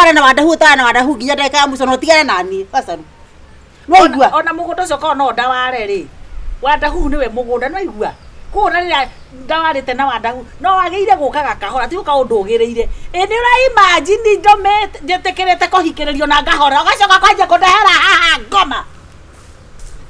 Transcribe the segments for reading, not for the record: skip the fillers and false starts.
Ũtaware na Wandahu, ũtaware na Wandahu nginya ndagĩka ya mũico na ũtigane na niĩ Gacaru. Nĩwaigua? Ona mũgũnda ũcio korwo no ndaware rĩ, Wandahuhu nĩwe mũgũnda, nĩwaigua? Koguo na rĩrĩa ndawarĩte na Wandahu, no wagĩrĩire gũkaga kahora, ti gũka ũndũgĩrĩire. Ĩ nĩ ũra imagine ndũmĩte, njĩtĩkĩrĩte kũhikĩrĩrio na ngahora, ũgacoka kwanjia kũndehera haha ngoma.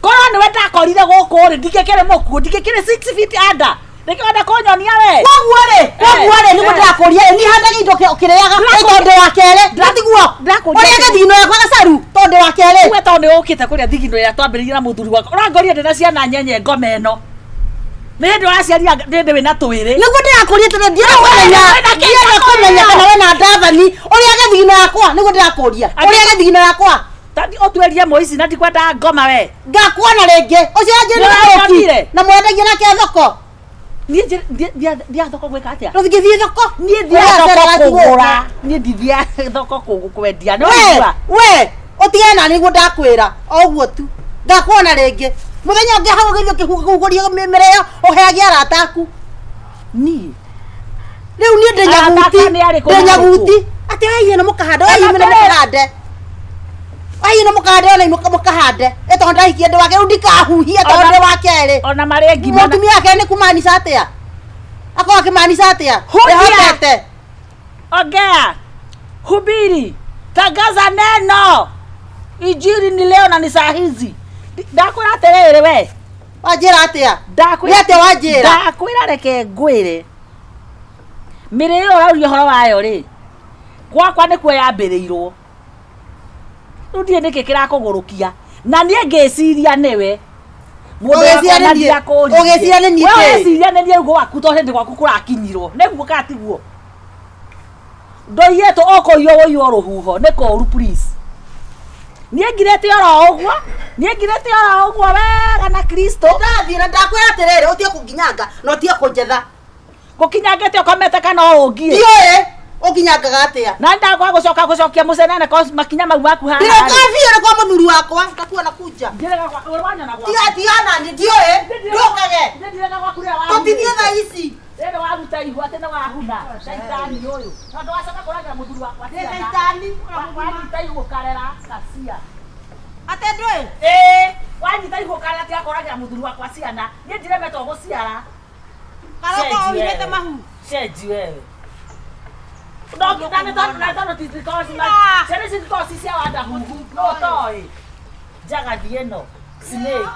Korwo nĩwe ndakorire gũkũ rĩ, ndingĩkĩrĩ mũkuũ, ndingĩkĩrĩ 6 feet under. Nĩkĩo wenda kũnyonia we? Koguo rĩ, koguo rĩ, nĩguo Eh. ndĩrakũria ĩ, niĩ handaga indo ũkĩrĩaga ĩ tondũ wa kerĩ, na tiguo? Ndĩrakũria Ũrĩage atĩrĩ. thigino yakwa Gacaru tondũ wa kerĩ. We tondũ nĩ ũkĩte kũrĩa thigino ĩrĩa twambĩrĩirie na mũthuri wakwa, ũrangorire ndĩ na ciana nyenye ngoma ĩno. Nĩ hĩndĩ ũraciarire hĩndĩ wĩna twĩrĩ. Nĩguo ndĩrakũria atĩrĩ, ndienda kũmenya, Wĩna kĩ- ndienda kũmenya kana wĩna ndathani, ũrĩage thigino yakwa, nĩguo ndĩrakũria. Ũrĩage thigino yakwa. Tandi ũtuĩrie mũici na ndikwenda ngoma we. Ngakuona rĩngĩ. Ũcio anjĩrire Nĩũranyonire? mũrũki na mwendagia nake thoko. Niĩ thiaga thoko gwĩka atĩa? Ndũngĩthiĩ thoko. Niĩ thiaga thoko kũgũra. Niĩ ndithiaga thoko kwendia. Nĩ We, waigua? we, ũtigane na nĩguo ndakwĩra. O ũguo tu. Ngakuona rĩngĩ. Mũthenya ũngĩ hau ũgĩthiĩ ũkĩhuguria mĩrĩo ũheage arata aku. Niĩ. Rĩu niĩ ndĩ Arata nyaguti. akwa nĩ arĩkũ Ndĩ na arĩkũ? nyaguti. Atĩ wee ĩno mũkahande, wee ĩno mũkahande. Wee ĩno mũkahande ona imwe mũkahande. Ĩ tondũ ndahikie ndĩ wake rĩu ndikahuhia tondũ ndĩ wa kerĩ. Ona marĩa ngima. Mũtumia wake nĩ kũmaanica atĩa? Akorwo akĩmaanica atĩa? Huhia. Ndĩhotete. Ongea, hubiri, tangaza neno. Injili ni leo na ni saa hizi. Ndakwĩra atĩrĩrĩ we. Wanjĩra atĩa? Ndakwĩra Nĩ atĩa wanjĩra? Ndakwĩra reke ngwĩre. Mĩrĩo ĩyo ũrauria ũhoro wayo rĩ, gwakwa nĩkuo yambĩrĩirwo. Rĩu ndiũĩ nĩkĩ kĩrakũgũrũkia. Na niĩ ngĩciria nĩwe. Mũndũ Ũgĩciria wakwa nĩ na niĩ? ndiakũririe. Ũgĩciria nĩ niĩ We kĩ? ũreciria nĩ niĩ rĩu gwaku tondũ hĩndĩ gwaku kũrakinyirwo. Nĩguo kana tiguo? Ndoiyĩtwo ũkũiywo ũiywo rũhuho. Nĩ kũũru please. Niĩ ngirĩte oro ũguo. Niĩ ngirĩte oro ũguo wega na Kristo. Ndathiĩ na ndakwĩra atĩrĩrĩ, ũtige kũnginyanga na ũtige kũnjetha. Gũkinyangĩte ũkomete kana o ũngiĩ? Ndiũĩ ũnginyangaga atĩa. Na ndakwa gũcoka gũcokia mũcenene cause makinya mau maku haha. Ndĩroka biũ nĩ kwa mũthuri wakwa, ndakuona kunja. Ndirega gwa wanyona gwakwa. Tiga tiga na niĩ ndiũĩ, ndũkage. Ndirega gwaku rĩrĩa wahunire. Tũtithiĩ thaa ici. Rĩrĩ waruta ihu atĩ nĩ wahuna. Shaitani ũyũ. Tondũ wacoka kũragĩra mũthuri wakwa Nĩ ciana. shaitani. Wanyita ihu ũkarera kacia. Atĩ ndũĩ? Ĩĩ, wanyita ihu ũkarera tiga kũragĩra mũthuri wakwa ciana. Niĩ ndiremetwo gũciara. Karoko ũirĩte mahu. Cenji wewe. No na nĩ tondũ na tondũ titikorwo ci Ah. ciana ici cikorwo ci cia Wandahuhu no toĩ. Njagathi ĩno snake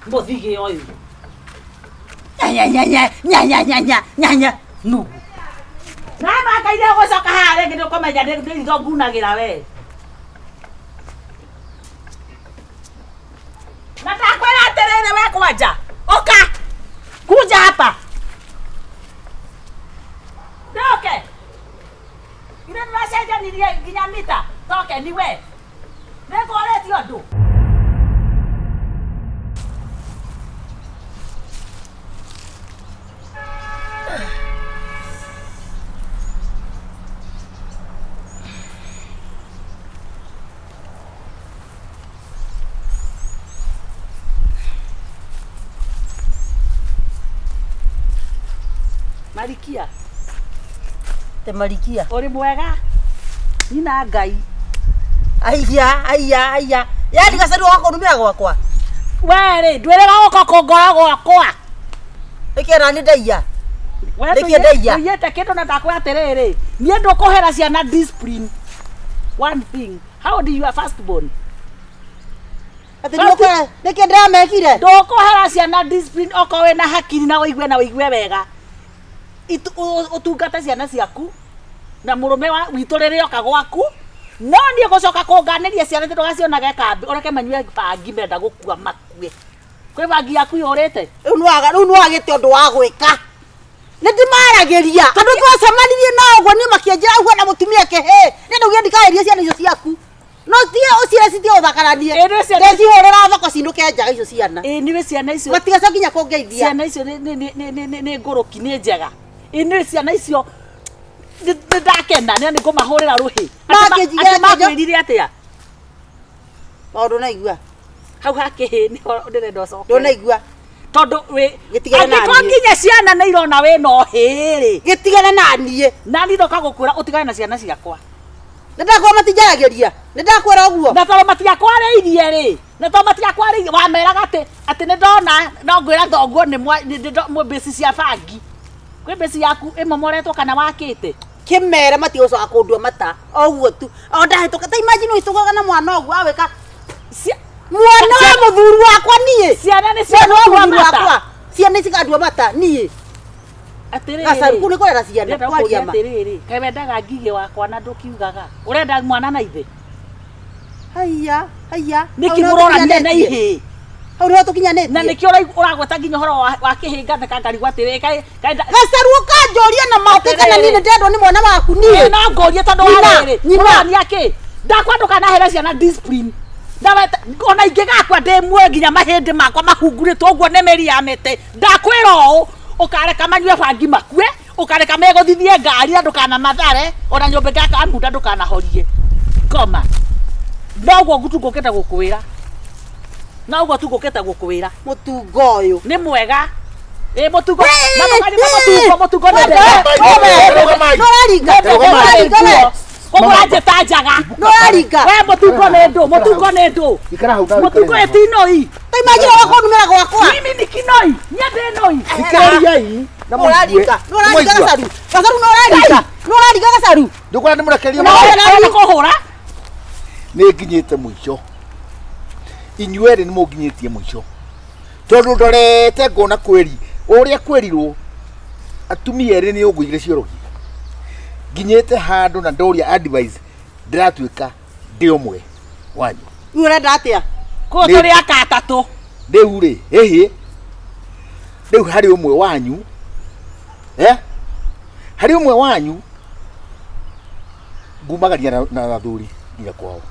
mũthigĩ ũyũ. Nya nya nya nya nya nya nya nya nya nugu. Na makaire gũcoka haha rĩngĩ nĩ ũkũmenya nĩ ritho ngunagĩra we. Na ndakwĩra atĩrĩrĩ we kwanja, ũka kuja hapa ndoke ithe nĩwacenjanirie nginya mita toke ni we nĩngũrĩtie ũndũ. Marikia. Te Marikia. Ũrĩ mwega? Nina Ngai. Aiya, aiya, aiya. Yaani gacaru gakũrumĩra gwakwa. We rĩ, ndwĩrĩga gũka kũngora gwakwa. Nĩkĩ nani ndaiya? We Nĩkĩ ndaiya? ndũiyĩte kĩndũ na ndakwĩra atĩrĩrĩ, niĩ ndũkũhera ciana discipline. One thing, how do you are first born? Atĩ nĩũkũhe nĩkĩ ndĩramekire? Ndũkũhera ciana discipline okorwo wĩna hakiri na ũigue na ũigue wega. Ũtungate ciana ciaku na mũrũme wa witũ rĩrĩa oka gwaku. No niĩ gũcoka kũnganĩria ciana atĩ ndũgacionage kambĩ, ũreke manyue bangi menda gũkua makue. Kwĩ bangi yaku yũrĩte? Rĩu nĩwaga rĩu nĩwagĩte ũndũ wa gwĩka. Nĩ ndĩmaragĩria tondũ twacemanirie nao ũguo niĩ makĩanjĩra ũguo na mũtumia kĩhĩ. Niĩ ndaugire ndikagerie ciana icio ciaku. No tie ũciĩre citige gũthaka na niĩ. Ĩ, nĩ ciana- Ndĩcihũrĩra thoko cinũke njaga icio ciana. Ĩ, nĩwe ciana icio. Matigacoke nginya kũngeithia. Ciana icio nĩ ngũrũki, nĩ njega. Ĩ, nĩ ciana icio nĩ ndakena nĩ ngũmahũrĩra rũhĩ. Makĩnjigĩra Atĩ makwĩrire atĩa? Maũndũ naigua. Hau ha kĩhĩ nĩho ndĩrenda ũcoke. Ndũnaigua. Tondũ wĩ Gĩtigane na angĩkorwo niĩ. nginya ciana nĩ irona wĩna ũhĩ-rĩ, Gĩtigane na niĩ. Na niĩ ndoka gũkwĩra ũtigane na ciana ciakwa. Nĩ ndakwĩra matinjaragĩria. Nĩ ndakwĩra ũguo. Na tondũ matiakwarĩirie rĩ, na tondũ matiakwarĩirie wameraga atĩ atĩ nĩ ndona no ngwĩra thoguo nĩ mwa nĩ ndĩ- mwĩ mbĩci cia bangi. Kwĩ mbĩci yaku ĩmomoretwo kana wakĩte. Kĩmere matigũcoka kũndua mata. O ũguo tu. O ndahĩtũka. Ta imagine ũhĩtũkaga na mwana ũguo awĩka. Mwana wa mũthuri wakwa niĩ. Ciana nĩ Mwana wa ciagũtua mũthuri mata. wakwa. Ciana cikandua mata niĩ. Atĩrĩrĩ. Gacaru kũu nĩ kũrera ciana. Ndĩrenda Kwaria gũkũria ma. atĩrĩrĩ, kaĩ wendaga ngigĩ wakwa na ndũkiugaga. Ũrenda mwana na ithe? Haiya, haiya. Nĩkĩ Hau nĩho mũrorania na tũkinyanĩtie. ihĩĩ? Hau nĩho tũkinyanĩtie. Na nĩkĩo ũragweta nginya ũhoro wa kĩhĩnga na kangarigwo atĩrĩrĩ, kaĩ kaĩ Gacaru ũkanjũria na maũke kana niĩ nĩ ndendwo nĩ mwana waku niĩ. No ngũrie tondũ wa Nyina, rĩrĩ, nyina. ũrorania kĩ? Ndakwa ndũkanahere ciana discipline. Nawe ona ingĩgakua ndĩ muoyo nginya mahĩndĩ makwa mahungurĩtwo ũguo nĩ mĩri ya mĩtĩ, ndakwĩra ũũ, ũkareka manyue bangi makue, ũkareka megũthithie ngari na ndũkanamathare, ona nyũmba ĩngĩkamunda ndũkanahorie. Ngoma. Noguo tu ngũkĩte gũkwĩra. Noguo tu ngũkĩte gũkwĩra. Mũtungo ũyũ. Nĩ mwega. Ĩ mũtungo. Na ndũkanyite mũtungo, mũtungo nĩ Nũraringa. Nũraringa we. Kũgũra njĩta njaga. Nũraringa. We mũtungo nĩ ndũ, mũtungo nĩ ndũ. Ikara hau nawe. Mũtungo ikare hau. ĩtinoi. Ta imagine wakũnumĩra gwakwa. Mimi ni kinoi. Niĩ ndĩ noi. Thikĩrĩriai na mũigue. Nũraringa. Nũraringa Mũigua. gacaru. Gacaru nũraringa. Nũraringa gacaru. Ndũkwona ndĩmũrekerie Na mũno? wewe nĩ kũhũra. Nĩ nginyĩte mũico. Inyuĩ erĩ nĩ mũnginyĩtie mũico. Tondũ ndorete ngona kwĩri ũrĩa kwĩrirwo atumia erĩ nĩ ũngũigire ciorogi. Nginyĩte handũ na ndoria advice ndĩratuĩka ndĩ ũmwe wanyu. Rĩu ũrenda atĩa? Kũu tũrĩ aka atatũ. Rĩu rĩ, ĩhĩ, rĩu harĩ ũmwe wanyu, eh? Harĩ ũmwe wanyu ngumagaria na athuri nginya kwao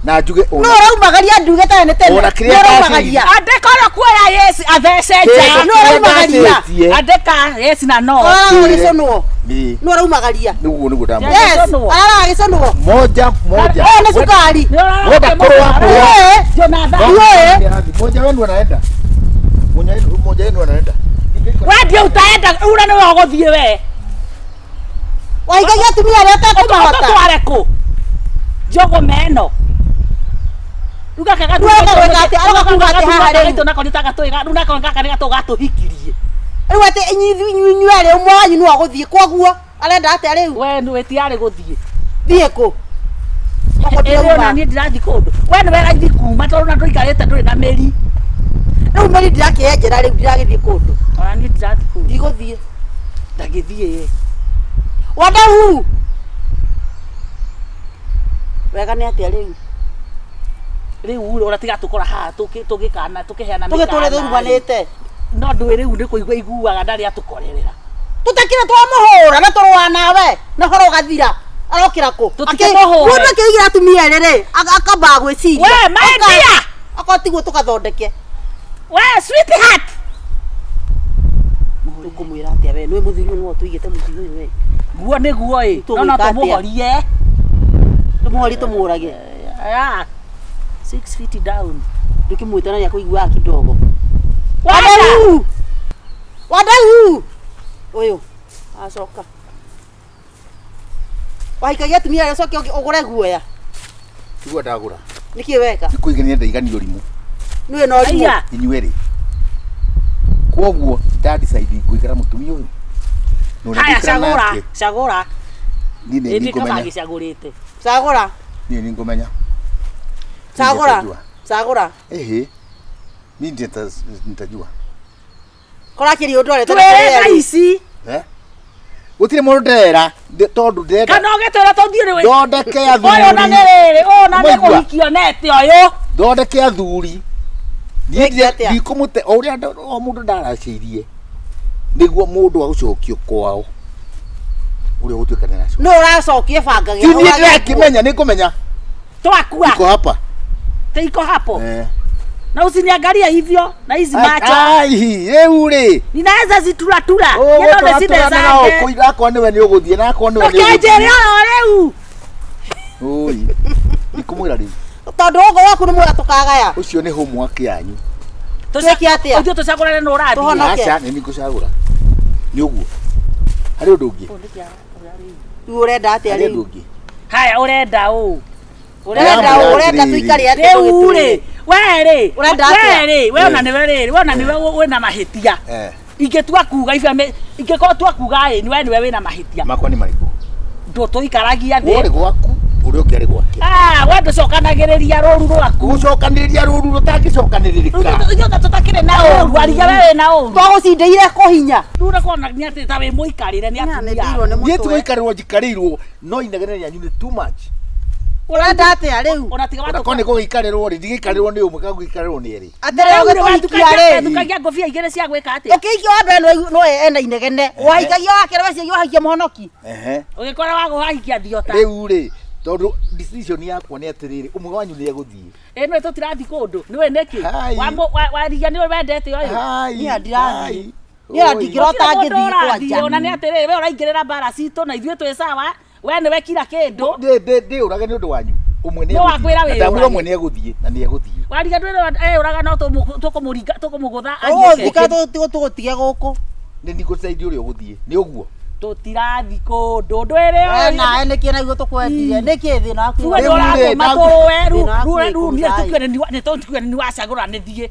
na njuge Nũ ona ũraumagaria nduge tene tene. Ona kĩrĩa Nũ ũraumagaria. Andĩka ũrĩa kuoya yes athece nja. Kĩndũ Nũ ũraumagaria. ndacetie. Andĩka yes na no. Araraga gĩcũnwo. Ĩĩ, Nũ ũraumagaria. nĩguo nĩguo ndamwĩra. Yes, Gĩcũnwo. araraga gĩcũnwo. Moja moja. Ũyũ nĩ cukari. Nĩ ũrarora Wenda kũrũa kũrũa. Ũĩ. Jonathan. Ũĩ. Moja wenu anaenda. Moja wenu anaenda. We ndiĩ utaenda ura nĩwe ũgũthiĩ we. Waikagia atumia arĩa ũtekũmahota. Ũtũtware kũ? Njogo meno. Rĩu gaka Rĩu gaka atĩ- aroka kuga atĩ haha rĩu. gaitũ nako nĩ ta gatũĩ rĩu nako gaka nĩ gatũ gatũhikirie. Rĩu atĩ inyuĩ erĩ ũmwe wanyu nĩwe ũgũthiĩ koguo arenda atĩa rĩu? We nĩwe tiarĩ gũthiĩ. Thiĩ kũ? Okorwo Ĩrĩ ndirauma. ona niĩ ndirathiĩ kũndũ. We nĩwe raithi kuma tondũ na ndũikarĩte ndũrĩ na mĩri. Rĩu mĩri ndirakĩenjera rĩu ndiragĩthiĩ kũndũ. Ona niĩ ndirathiĩ kũndũ. Ndigũthiĩ. Ndagĩthiĩ. Wadau. Wega nĩ atĩa rĩu? Rĩu rĩ ona tiga tũkora haha tũgĩkana tũkĩheana Tũgĩtũre mĩkana rĩ. tũrumanĩte. No ndũĩ rĩu nĩ kũigua iguaga ndarĩ atũkorerera. Tũtakĩrĩ twamũhũra na tũrũa nawe na horo ũgathira. Arokĩra kũ? Tũtikĩmũhũre. Mũndũ akĩigĩra atumia erĩ rĩ, akambaa gwĩciria. We, my dear! Okorwo tiguo tũgathondeke. We sweetheart. Tũkũmwĩra atĩa we? Nĩwe mũthuri ũyũ nĩwe ũtũigĩte mũciĩ ũyũ we. Guo nĩguo ĩ. No no Tũgwĩka atĩa? tũmũhorie. Tũmũhorie tũmũrage. Ah, 6 feet down. Ndũkĩmwĩta na nĩakũiguaga kidogo. Wacha! Wadau! Wadau! Ũyũ acoka. Wahikagia atumia arĩa ũcoke ũgũre guoya. Tiguo ndagũra. Nĩkĩ weka? Nĩ kũigania ndaiganio ũrimũ. Nĩwe na ũrimũ. Aya. Inyuĩ erĩ. Koguo nda decide ngũikara mũtumia ũyũ. Na ũrĩa Haya ngũikara cagũra, nake, cagũra. Niĩ nĩ Ĩndĩ kaba ngũmenya. gĩcagũrĩte. Cagũra. Niĩ nĩ ngũmenya. Cagũra. Niĩ Cagũra. Ehe. Mimi nitajua. Korakĩria ũndũ arete. Twĩre thaa ici. Eh? Gũtirĩ mũndũ ndĩrera tondũ ndĩrenda Kana ũgĩtwĩra tũthiĩ rĩ. thondeke Ũyũ na nĩ athuri. rĩrĩ, ũyũ na nĩ Mũigua? kũhikio nete ũyũ. Thondeke athuri. Niĩ Wĩke atĩa? ndikũmũte o ũrĩa o mũndũ ndaracĩirie nĩguo mũndũ agũcokio kwao ũrĩa ũgũtuĩka nĩ aracoka. Nũ ũracokia bangagia. Ti niĩ ndĩrakĩmenya nĩ ngũmenya. Twakua. Iko hapa. Iko hapo. Eh. Na usiniangalie hivyo na hizi macho. Ai, rĩu rĩ. Ninaweza zituratura. Yendo nĩ Akorwo nĩwe nĩ ũgũthiĩ na akorwo nĩwe nĩ Ũkĩnjĩre oro rĩu. Oi. Ndikũmwĩra rĩu. Tondũ ũguo waku nĩ mwega tũkagaya. Ũcio nĩ homework yanyu. Twĩke atĩa? Ithuĩ tũcagũrane nũ ũrathiĩ. Tũhonoke. Aca, nĩ nĩngũcagũra. Nĩ ũguo. Harĩ ũndũ ũngĩ. Rĩu ũrenda atĩa Harĩ ũndũ rĩu? ũngĩ. Haya ũrenda ũ? Ũrenda Ndĩramwĩra ũrenda atĩrĩrĩ. tũikare atĩa Rĩu rĩ, we rĩ, Ũrenda atĩa? we rĩ, we ona nĩwe rĩ, we ona nĩwe wĩna mahĩtia. Eh, Ingĩtua kuga icio ingĩkorwo tua kuga ĩ, we nĩwe wĩna mahĩtia. makwa nĩ marĩkũ? Ndũtũikaragia Wowe thĩ. ũrĩ gwaku, ũrĩa ũngĩ arĩ gwake. Ah, we ndũcokanagĩrĩria rũru rwaku. Gũcokanĩrĩria rũru rũtangĩcokanĩrĩrĩka. Ithuĩ tũtakĩrĩ na ũru, ariga we wĩna ũru. Twagũcindĩire kũhinya. Rĩu ũrakorwo nĩ atĩ ta wĩ mũikarĩre nĩ atumia. Niĩ ti gũikarĩrwo njikarĩirwo, no inegene rĩanyu nĩ too much. Ũrenda atĩa rĩu? Ona tiga Ona korwo nĩ gũgĩikarĩrwo rĩ, ndigĩikarĩrwo nĩ ũmwe kana gũgĩikarĩrwo nĩ erĩ. Atĩrĩ ũgĩtũhikia rĩ. Thukagia ngũbia igĩrĩ cia gwĩka atĩa? Ũkĩhikia wa mbere no ena inegene. Wahikagia wa kerĩ weciria wahikia mũhonoki. Ehe. Ũgĩkora wagũhahikia thiota. Rĩu rĩ, tondũ decision yakwa nĩ atĩrĩrĩ, ũmwe wanyu nĩ egũthiĩ. Ĩ nĩwe tũtirathiĩ kũndũ. Nĩwe nĩkĩ? Hai. Warigia nĩwe wendete ũyũ. Hai, Niĩ ndirathiĩ. hai. Niĩ ona Oi. ndingĩrota Gũtirĩ mũndũ ngĩthiĩ ũrathiĩ, kwanja. Ona nĩ atĩrĩrĩ, we ũraingĩrĩra mbara citũ na ithuĩ twĩ sawa. We nĩwe kira kĩndũ. Ndĩũrage nĩ ũndũ wanyu. Ũmwe nĩ Nĩ wakwĩra egũthiĩ. Na ndamwĩra wĩyũrage. ũmwe nĩ egũthiĩ na nĩ egũthiĩ. Warigia ndwĩra ũraga no tũkũmũringa tũkũmũgũtha Ũgũthika tũgũtige gũkũ. Nĩ ndigũcaidi ũrĩa ũgũthiĩ. Nĩ ũguo. Tũtirathi kũndũ. Ndwĩrĩ We nawe nĩkĩ naguo tũkwendire? Nĩkĩ thĩna waku? Tuwe Rĩu rĩ, ndũratũma ndagu- tũrũe rĩu Thĩna waku rĩu wĩ rĩu kũ, niĩ Cai? tũtuĩre nĩ tũtuĩre nĩ wacagũra nĩ thiĩ.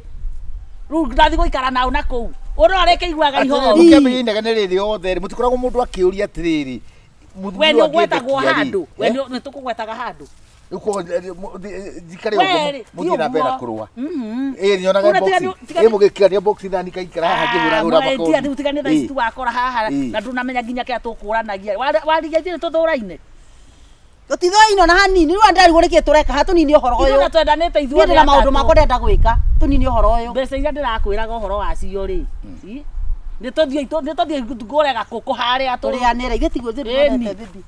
Rĩu ndathiĩ gũikara nao na kũu. Ũrĩa arĩkĩiguaga Atĩrĩrĩ, ihoro. mũkĩambĩrĩria inegene rĩrĩ othe rĩ, mũtikoragwo mũndũ akĩũria atĩrĩrĩ, mũthuri We ũyũ nĩ ũgwetagwo angĩndekia rĩ, handũ. We eh? nĩ tũkũgwetaga handũ. Rĩu koguo, njikare We ũguo rĩ, mũthiĩ na mbere na ti ũguo. kũrũa. Mhm. Ĩ nyonaga Una tiga boxing. tiga Ĩ mũgĩkĩrania boxing na nikaikara haha ngĩhũrahũra Mwendia rĩu tiga nĩ thaa ici Ĩ. tu wakora haha Ĩ. na ndũnamenya nginya kĩrĩa tũkũranagia. Warigia ithuĩ nĩ tũthũraine. Tũtithoaine ona hanini. Rĩu ndĩrarigwo nĩkĩ tũreka haha tũnine ũhoro Ithuĩ ũyũ. na twendanĩte Niĩ ithuothe ndĩna maũndũ atatũ. makwa ndĩrenda gwĩka. Tũnine ũhoro ũyũ. Mbeca iria ndĩrakwĩraga ũhoro wacio rĩ. Nĩ tũthiĩ nĩ tũthiĩ ngũre gakũkũ harĩa tũrĩ. Tũrĩanĩre. Ithuĩ tiguo ithuĩ Ĩni. tũthondete bibi.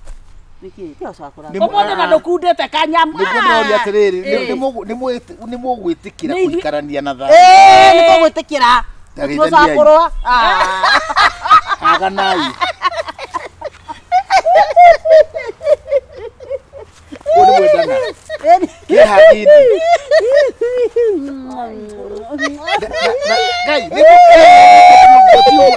Nĩkĩ? Tiga ũcakũra. Nĩ Ũmũthĩ na ndũkundĩte kanyamũ. Nĩguo ndĩroria atĩrĩrĩ, Ĩ. nĩ mũgwĩtĩkĩra Nĩ ithuĩ- kũikarania na thayũ. Ĩĩ nĩ tũgwĩtĩkĩra. Ta Tũtigũcakũrwo. geithaniai. Haganai. Ũguo nĩ mwendana. Kĩ hanini. Ngai, nĩ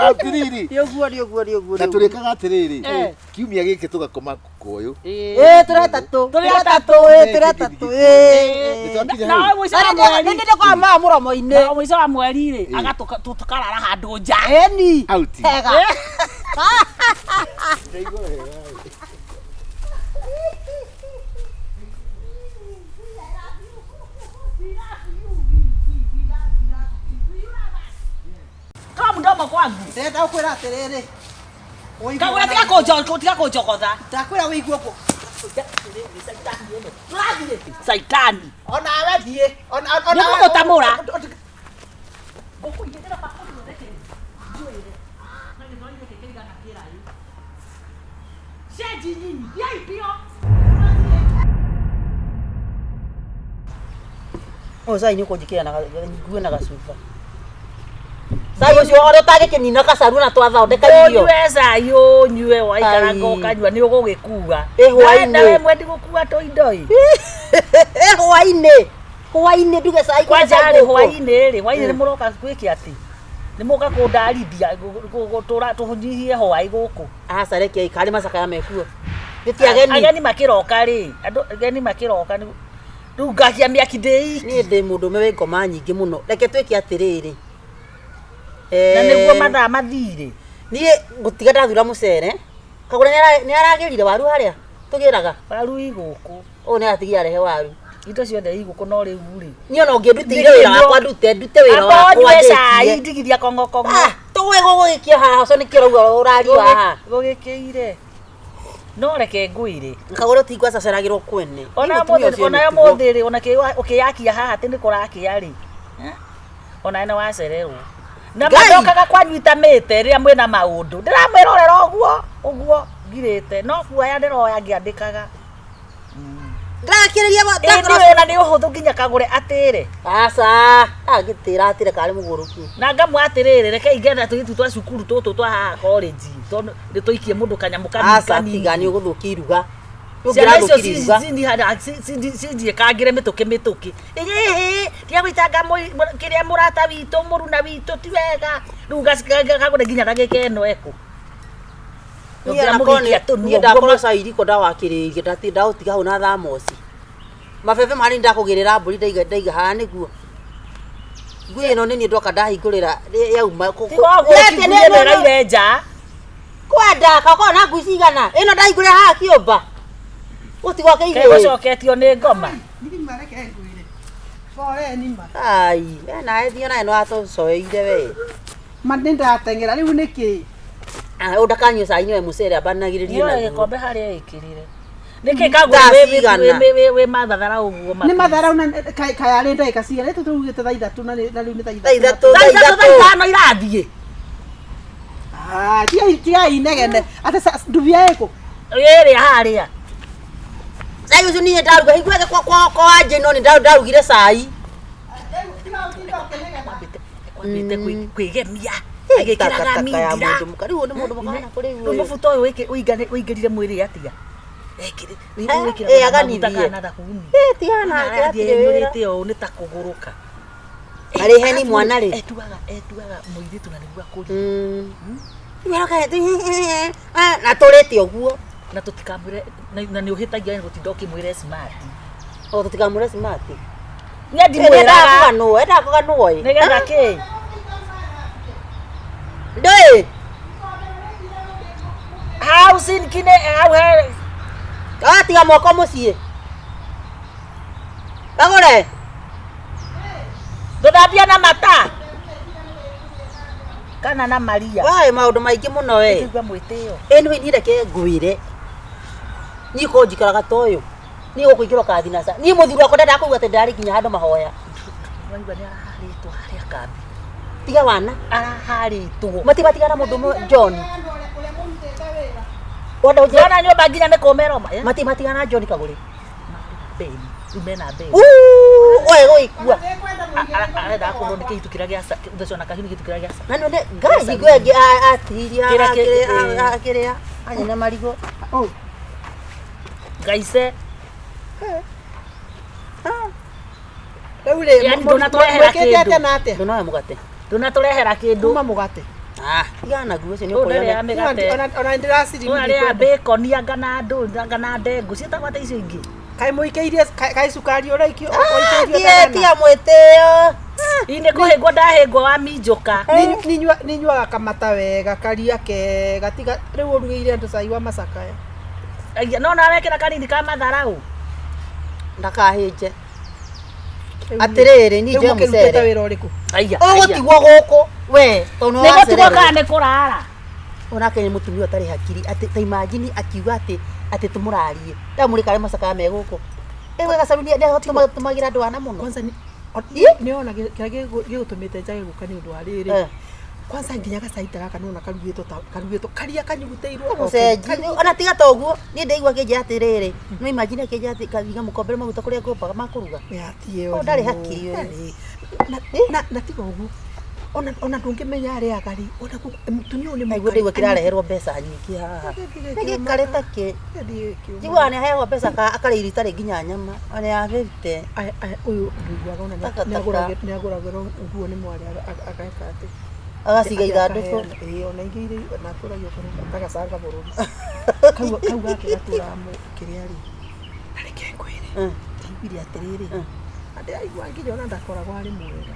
atĩrĩrĩ. Nĩ ũguo nĩ ũguo nĩ ũguo. Na tũrĩkaga atĩrĩrĩ, Eh. kiumia gĩkĩ tũgakoma kũyũ. Ĩĩ tũrĩ atatũ. Tũrĩ Tũrĩ atatũ. Ĩĩ tũrĩ atatũ. Ĩĩ. Nĩtwakinya Na hau. mũico wa mweri. Nĩ ndĩkwa maa mũromo-inĩ. Na mũico wa mweri rĩ, tũkarara handũ nja. Ĩni. Out. Hega. Toa mdomo kwangu. Ndĩrenda gũkwĩra atĩrĩrĩ. Kagũra tiga tiga kũnjogotha. Ndakwĩra wĩigue ũguo. Tũrathiĩ. Saitani. Onawe thiĩ. Nĩ ngũgũtamũra. Cenji nyinyi. Thiai biũ. Ũyũ cai nĩ ũkũnjĩkĩra na ngue na gacuba. Cai ũcio ũrĩa ũtangĩkĩnina kacaru na twathondeka irio. Ũnyue cai ũnyue waikaranga Ai. ũkanyua nĩ ũgũgĩkua. Ĩ hwaĩ-inĩ. Nawe mwendi gũkua tũindo ĩ. Ĩ hwaĩ-inĩ. Hwaĩ-inĩ nduge cai Kwanja cai rĩ gũkũ. hwaĩ-inĩ rĩ hwaĩ-inĩ nĩ mũroka gwĩke atĩ nĩ mũka kũndarithia tũnyihie hwaĩ gũkũ. Aca reke ikare macakaya mekuo. Nĩ ti ageni. Ageni makĩroka rĩ andũ ageni makĩroka rĩu ngakia mĩaki ndĩ Niĩ ndĩ mũndũ ũmwe wĩ ngoma nyingĩ mũno. Reke twĩke atĩrĩrĩ. na nĩguo mathaa mathire. Niĩ ngũtiga ndathura mũcere. Kagũra nĩ aragĩrire waru harĩa tũgĩraga. Waru i gũkũ. Ũyũ nĩ aratigia arehe waru. Indo ciothe i gũkũ no rĩu rĩ. Niĩ ona ũngĩndutĩire wĩra wakwa ndute ndute wĩra Amba wakwa ũnyue cai ndĩkie. ndigithia kong'okong'o. Ah, tũgwe gũgũgĩkia haha ũcio nĩkĩo ũrauga ũrariũa haha. Gũgĩkĩire. No reke ngwĩre. Kagũra ũtingwa acaceragĩrwo kwene. Ona Niĩ mũtumia mũthĩ ũcio ona nĩ mũtugo. mũthĩ rĩ ona ũkĩyakia haha atĩ nĩ kũrakĩa rĩ. Ona nĩ wacererwo. Na Ngai! mandokaga kwanyu itamĩte rĩrĩa mwĩna maũndũ. Ndĩramwĩrorera ũguo ũguo ngirĩte no kuoya ndĩroya ngĩandĩkaga. Ndĩrakĩrĩria Ĩ ndiũĩ ona nĩ ũhũthũ nginya kagũre atĩre. Aca, agĩtĩra atĩre karĩ mũgũrũki. Na ngamwa atĩrĩrĩ reke ingĩenda tũgĩtu twa cukuru tũtũ twa haha college tondũ nĩ tũikie mũndũ kanyamũ kanini Aca tiga nĩ kanini. ũgũthũkia iruga. Ciana icio Ũngĩrathũkirie iruga. cindiĩkangĩre mĩtũkĩ mĩtũkĩ ĩhĩ tiga gũitanga kĩrĩa mũrata witũ mũruna witũ ti wega rĩu kagũre nginya ndagĩka ĩno ekũ. Niĩ onakorwo niĩ ndakorwo cai riko ndawakĩrĩirie ndaũtiga hau na thamoci mabebe marĩ ndakũgĩrĩra mbũri ndaiga ndaiga haha nĩguo ngui ĩno nĩ niĩ ndoka ndahingũrĩra yauma Tiga ũguo Nĩ ngui ĩno ĩraire nja. Kwenda kakorwo na ngui cigana ĩno ndahingũrĩra haha kĩũmba gũtigwo kĩigũ Kegũcoketio nĩ ngoma. Ndirima reke ngwĩre. Poleni ma. Ai, we nawe thiĩ nawe nĩwatũcoeire we. Ma nĩ ndateng'era rĩu nĩkĩ? Ah, ũyũ ndakanyue cai nyue mũcere ambanagĩrĩrie Nĩoe naguo. gĩkombe harĩa ĩkĩrĩre. Nĩkĩ Thaa kagũre cigana? wĩ mathathara ũguo Nĩ matharau na kayarĩ ndagĩka cigana? Rĩu tũrugĩte thaa ithatũ na rĩu nĩ thaa Thaa ithatũ. ithatũ. Thaa ithatũ thaa ithano irathiĩ. Ah, tigai inegene. Atĩ ndubia ĩkũ? Ĩrĩa harĩa. Cai ũcio niĩ ndaruga hingũrĩte kwa Wanjĩ no nĩ ndarugire cai. Kwambĩte kwĩgemia Ĩ, agĩkĩraga takataka ya mindira. mũndũ mũka. Rĩu ũyũ nĩ mũndũ mũka hana kũrĩ Rĩu ũyũ. mũbuto ũyũ ũingĩrire mwĩrĩ atĩa? Eh, Wĩkĩraga eh, maguta aganithie. kana thabuni. Ĩ, tigana nake Arathiĩ hatirĩ wĩra. enyũrĩte ũũ nĩ ta kũgũrũka. Arĩ heni mwana rĩ. Etuaga mũirĩtu na nĩguo akũrie. Rĩu aroka na tũrĩte ũguo. Na tũtikamwĩre na nĩ ũhĩtagia nĩ gũtinda ũkĩmwĩra smart. O tũtikamwĩre smart. Niĩ Endaga ndimwĩraga kũganwo, endaga kũganwo ĩ. nĩgetha kĩ? Ndũĩ. Hau cinkine hau he Agatiga moko mũciĩ. Kagũre. Ndũthambia na mata kana na maria. Waĩ maũndũ maingĩ mũno we. Kĩigua mwĩtĩo. Ĩ nĩ niĩ reke ngwĩre. Niĩ korwo njikaraga ta ũyũ. Niĩ gũkũingĩra ũkathinaca. Niĩ mũthuri wakwa ndendaga kũigua atĩ ndarĩ nginya handũ mahoya. Waigua nĩ araharĩtwo harĩa kambi. Tiga wana. Araharĩtwo. Matibatigana mũndũ ũmwe John. Wenda ũnjĩre Ndona nyũmba nginya nĩ kũmeroma. matibatigana John Kagũrĩ. Beni. Rĩu mena beni. Oe gũgĩkua. Arenda kũgũrwo nĩ kĩhitu kĩrĩa gĩa ũthecwo na kahiũ nĩ kĩhitu kĩrĩa gĩa Na nĩ ngai hingo ĩngĩ atihirie Kĩrĩa kĩ- akĩrĩa anyene marigũ. Oh, Ngaice. rĩu rĩ, Yaani ndũnatũrehera mwĩkĩte kĩndũ. atĩa na atĩa? Ndũnoe mũgate. Ndũnatũrehera kĩndũ. Kuma mũgate. Ah, tigana naguo ũcio nĩ Ũyũ ndarĩaga ũkũrĩa. mĩgate. Ona nĩndĩracirimu Ũyũ arĩaga bacon anga na ndũ anga na ndengũ ciĩtagwo atĩa icio ingĩ. Kaĩ mũikĩirie kaĩ cukari ũraikio Tie ũikĩirio tiga mwĩtĩo. Ii nĩ kũhĩngwo ndahĩngwo wa minjũka. Ninyuaga kamata wega karia kega tiga rĩu ũrugĩire andũ cai wa macakaya. Aya, No na wekĩra kanini ka matharau. Ndakahĩnje. Atĩrĩrĩ niĩ Rĩu njoe mũkĩrutĩte mũcere. wĩra ũrĩkũ? Aya. Ũgũtigwo gũkũ we tondũ Nĩ gũtigwo nĩwacererwo. kana nĩ kũrara. Onake nĩ mũtumia ũtarĩ hakiri atĩ ta imagine akiuga atĩ atĩ tũmũrarie ndamũrĩ karĩ macakaya me gũkũ. Ĩ we gacaru nĩ tũmagira andũ ana mũno. Kwanza nĩona kĩrĩa gĩgũtũmĩte njage gũka nĩ ũndũ wa rĩrĩ. Eh. Kwanza nginya gacai ta gaka nĩwona karugĩtwo ta karugĩtwo karia kanyugutĩirwo Mũcenji ona tiga ta ũguo niĩ ndaigua akĩnjĩra atĩrĩrĩ no imagine akĩnjĩra atĩ kahiga mũkombere maguta kũrĩa ngũmbaga makũruga. Yatie Ũyũ ndarĩ hakiri ũyũ. Na tiga ũguo ona ndũngĩmenya arĩaga rĩ ona mũtumia ũyũ nĩ Naiguo ndaigua kĩrareherwo mbeca nyingĩ haha. Nĩ gĩkarĩ ta kĩ. Njiguaga nĩ aheagwo mbeca akarĩa irio itarĩ nginya nyama ona ya fifty. Ũyũ ndũiguaga ona Takataka. nĩagũragĩrwo nguo nĩ mwarĩ ageka atĩ Agaciga ithandũkũ. Ĩĩ ona ingĩ iria na atũragia okorwo tagacanga bũrũri kau gake gatũraga kĩrĩa rĩ na reke ngwĩre ndaiguire atĩrĩrĩ na ndĩraigua nginya ona ndakoragwo arĩ mwega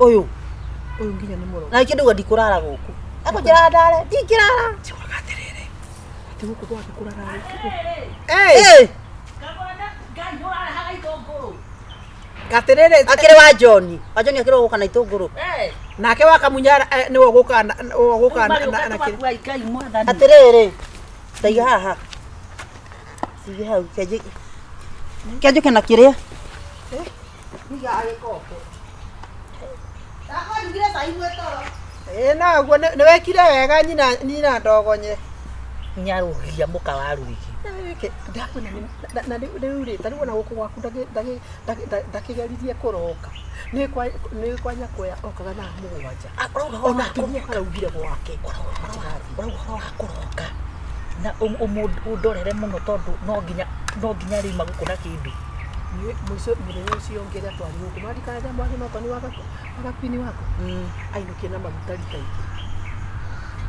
Ũyũ ũyũ nginya nĩ mũrogi na ikĩ ndauga ndikũrara gũkũ. Akũnjĩra ndare ndingĩrara. njiguaga atĩrĩrĩ atĩ gũkũ gwake kũrara Ĩ, Ngai ũrarehaga itũngũrũ. atĩrĩrĩ Akĩrĩ wa John. Wa John akĩrĩ gũka na itũngũrũ. Eh. nake wakamunyara nĩwe ũgũka nĩwe ũgũka na kĩrĩa Ngai Ngai mwathani. Atĩrĩrĩ ndaiga haha. Cige hau kĩanjũke na kĩrĩa. Ĩĩ no ũguo nĩ wekire wega nyina nyina ndogonye Nyarũgia mũka wa rwĩgĩ. Ndakwĩra na rĩu rĩ ta rĩu ona gũkũ gwaku ndakĩgeririe kũroka nĩ kwa nyakwea okaga thaa mũgwanja Ũrauga ona atumia karaugire gwake ũrauga ũhoro wa kũroka. Na ũndorere mũno tondũ no nginya rĩu magũkũ na kĩndũ. Niĩ mũico mũthenya ũcio ũngĩ ũrĩa twarĩ gũkũ marikanagia mwaki nokoni wagakwini wako ainũkie na maguta rita igĩrĩ.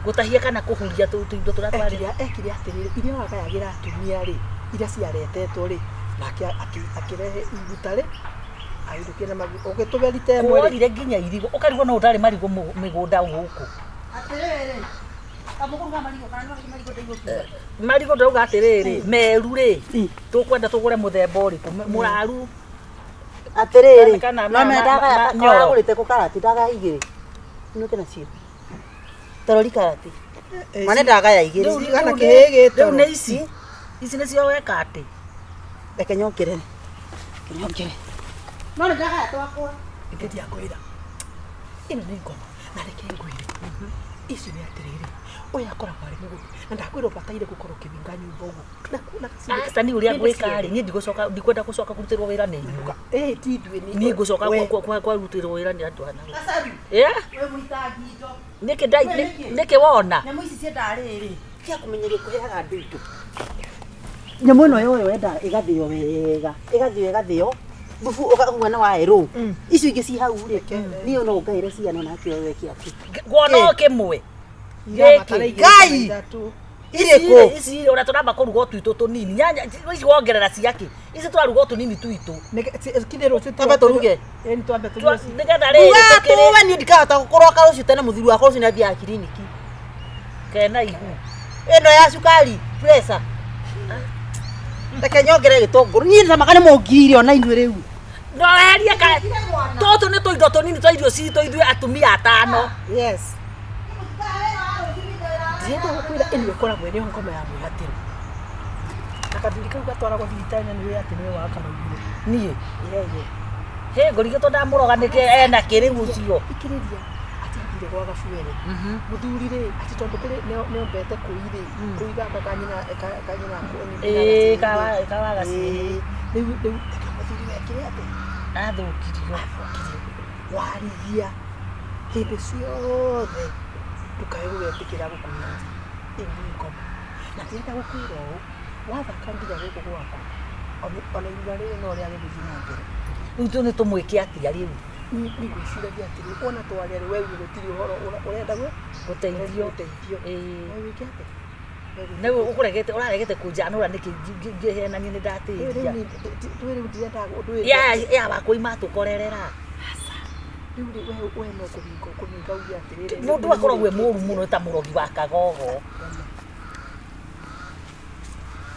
Gũtahia kana kũhuria tũindo tũrĩa twarĩ. Ekire atĩrĩrĩ, iria wagayagĩra atumia rĩ, iria ciaretetwo rĩ, nake akĩrehe iguta rĩ, ainũkie na maguta ũgĩtũme rita ĩmwe rĩ. Kuorire nginya irigũ, ũkarigwo no ũtarĩ marigũ mĩgũnda gũkũ. Atĩrĩrĩ, kamũkũruga marigũ kana nĩ marigũ ndaigũkiuga. Marigũ ndauga atĩrĩrĩ, meru rĩ, tũkwenda tũgũre mũthemba ũrĩkũ? Mũraru? Atĩrĩrĩ, Kana no me ndagaya nyoro. karagũrĩte kũ karati ndagaya igĩrĩ inũke nacio torori karati mane ndagaya igĩrĩ. Cigana kĩhĩ gĩtoro? Rĩu nĩ ici nĩcio weka atĩ. Reke nyongerere, reke nyongerere, no nĩ ndagaya twakwa. Ithe ndiakwĩra ĩno nĩ ngoma, na reke ngwĩre icio nĩ atĩrĩrĩ, ũyũ akoragwo arĩ mũgũrũ na ndakwĩra ũbataire gũkorwo ũkĩbinga nyũmba ũguo na Aca, ni ũrĩa ngwĩka rĩ, niĩ ndigũcoka, ndikwenda gũcoka kũrutĩrwo wĩra nĩ inyuĩ. Ĩ ti ithuĩ nĩ Niĩ ngũcoka we. kwarutĩrwo wĩra nĩ andũ ana. Gacaru. Yeah? Wĩ mũitangi indo. Nĩkĩ nĩkĩ wona? Nyamũ ici ciendaga rĩrĩ cia kũmenyeria kũheaga andũ indo. Nyamũ ĩno yoyo yendaga ĩgathĩo wega, ĩgathĩo, ĩgathĩo thubu ũgakuo na waerũ. Icio ingĩ ci hau rĩ, niĩ no ngaĩre ciana nake ũyũ weke atĩ. Wona o kĩmwe. Irabatara Gĩkĩ. igĩrĩ kana Ngai! ithatũ. Irĩkũ? Ici ũrĩa tũramba kũruga o twitũ tũnini, nyanya ici wongerera ciake, ici tũraruga o tũnini twitũ. Kinya rũciũ. Twambe tũruge. Ĩni twambe tũruge. Nĩgetha rĩrĩ Ruga tũkĩrĩ tuwe, niĩ ndikahota gũkoroka rũciũ tene, mũthuri wakwa rũciũ nĩathiaga kiriniki. Kena ihu. Ĩno ya cukari, pressure. Reke nyongerere gĩtũngũrũ, niĩ ndamaga nĩ mũngirire ona inyuĩ rĩu. No weherie ka tũtũ nĩ tũindo tũnini twa irio citũ ithuĩ atumia atano. Yes, ndĩrenda gũkwĩra ĩno ĩkoragwo ĩrĩ ngoma ya mwĩhatĩro na kathuri kau gatwaragwo thibitarĩ na nĩwe atĩ nĩwe wakamagire. Niĩ Yeye. Hĩ ngũrigĩtwo ndamũroga nĩkĩ ena kĩrĩu ũcio. Ikĩrĩria atĩ athire gwa gabuere mũthuri rĩ, atĩ tondũ kũrĩ nĩombete kũi rĩ, kũi gaka kanyina kanyina. Ĩĩ, kawaga. Rĩu reke mũthuri wekire atĩ Athũkirio. Athũkirio warigia hĩndĩ ciothe, ndũkae gũgetĩkĩra gũkũhĩtia. Ĩyo nĩ ngoma na ndĩrenda gũkwĩra ũũ, wathaka nginya gũkũ gwaku ona irura rĩrĩ no rĩage gũthiĩ na mbere. Rĩu tũ nĩ tũmwĩke atĩa rĩu? Nĩ ngwĩciragia atĩrĩ, wona twaria rĩ, we uge gũtirĩ ũhoro ũrenda gwĩ Gũteithio. Ũteithio. Ĩĩ. We wĩke atĩa? Rĩu ũkũregete, ũraregete kũnjanũra nĩkĩ ngĩhenanie nĩ ndatĩria? Rĩu ndirendaga ũndũ ũyũ. Ya wakwa imatũkorerera. Rĩu rĩ, we no kũhinga ũkũhinga uge atĩrĩrĩ. Mũndũ akoragwo e mũru mũno ta mũrogi wa kagogo.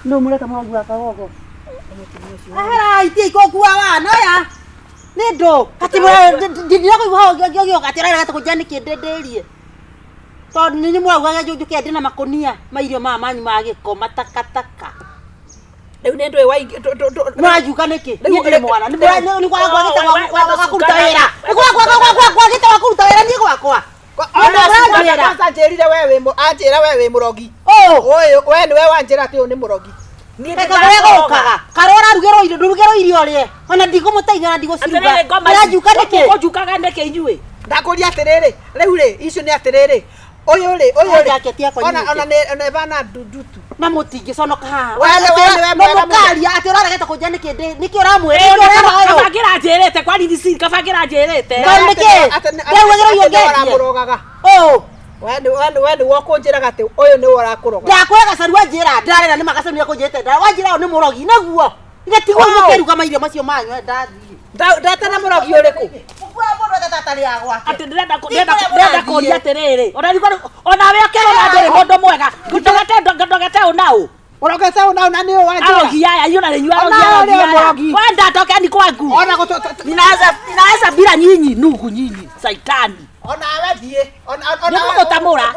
No mũreka mũrogi wa kagogo. Mũtumia ũcio. Ahera itie ikũkua wana oya nĩ ndũ kati ndĩrakũigua hau ngĩoga atĩ ũrarega kũnjia nĩkĩ ndĩndĩrie tondũ nĩ mũraugaga njũke ndĩ na makũnia ma irio maya manyu ma gĩko matakataka. Rĩu nĩ ndũĩ Mũranjuka nĩkĩ? Niĩ ndirĩ mwana nĩ Rĩu- kwagĩte wa kũruta wĩra, nĩ kwagĩte wa kũruta wĩra niĩ gwakwa. Mũndũ ũranjĩra. Kwanza anjĩrire we wĩ anjĩra we wĩ mũrogi. Ũũ. Ũyũ we nĩwe wanjĩra atĩ ũyũ nĩ mũrogi. Niĩ Reke kũrĩa gũkaga karĩa ũrarugĩrwo irio, ndũrugĩrwo irio ũrĩe, ona ndigũmũteithia na ndigũciruga. Atĩrĩrĩ, ngoma ici- Mũranjuka nĩkĩ? Ũkũnjukaga nĩkĩ inyuĩ? Ndakũria atĩrĩrĩ, rĩu rĩ, icio nĩ atĩrĩrĩ, ũyũ rĩ, ũyũ rĩ, Jacket yakwa ona nyitĩte. ona nĩ ona ĩbana ndutu. Na mũtingĩconoka haha. We nĩ- we nĩ we No mwega mũno. mũkaria atĩ ũraregete kũnjia nĩkĩ nĩkĩ ũramwĩra, nĩkĩ ũrera ũyũ? Kaba ngĩranjĩrĩte kwa ririci, kaba ngĩranjĩrĩte. Tondũ nĩkĩ? Ndarugagĩrwo irio ngendie. Ũramũrogaga. Ũũ. We nĩ wokũnjĩraga atĩ ũyũ nĩwe ũrakũroga. Ndakwĩra gacaru wanjĩra ndarera nĩ magacaru nĩakũnjĩte nda wanjĩra ũyũ nĩ mũrogi nĩguo gĩtigwo mũkĩruga mairio macio manyu ndathiĩ. Ndatana mũrogi ũrĩkũ? Mũkua mũndũ atatarĩ gwake. Atĩ ndĩrenda ndĩrenda kũria atĩrĩrĩ, ona rĩu onawe ũkĩrona ndũrĩ mũndũ mwega, ndogete ũ na ũ. Ũrogete ũ na ũ na nĩ ũ wanjĩra? Arogi aya inyuĩ na rĩnyuĩ arogi Ona arogi ũrĩa aya. mũrogi. Kwenda tokeni kwangu. Ona gũtũ Ninaweza bila nyinyi, nugu nyinyi saitani. Ona we thiĩ. Ona ona. Nĩngũgũtamũra.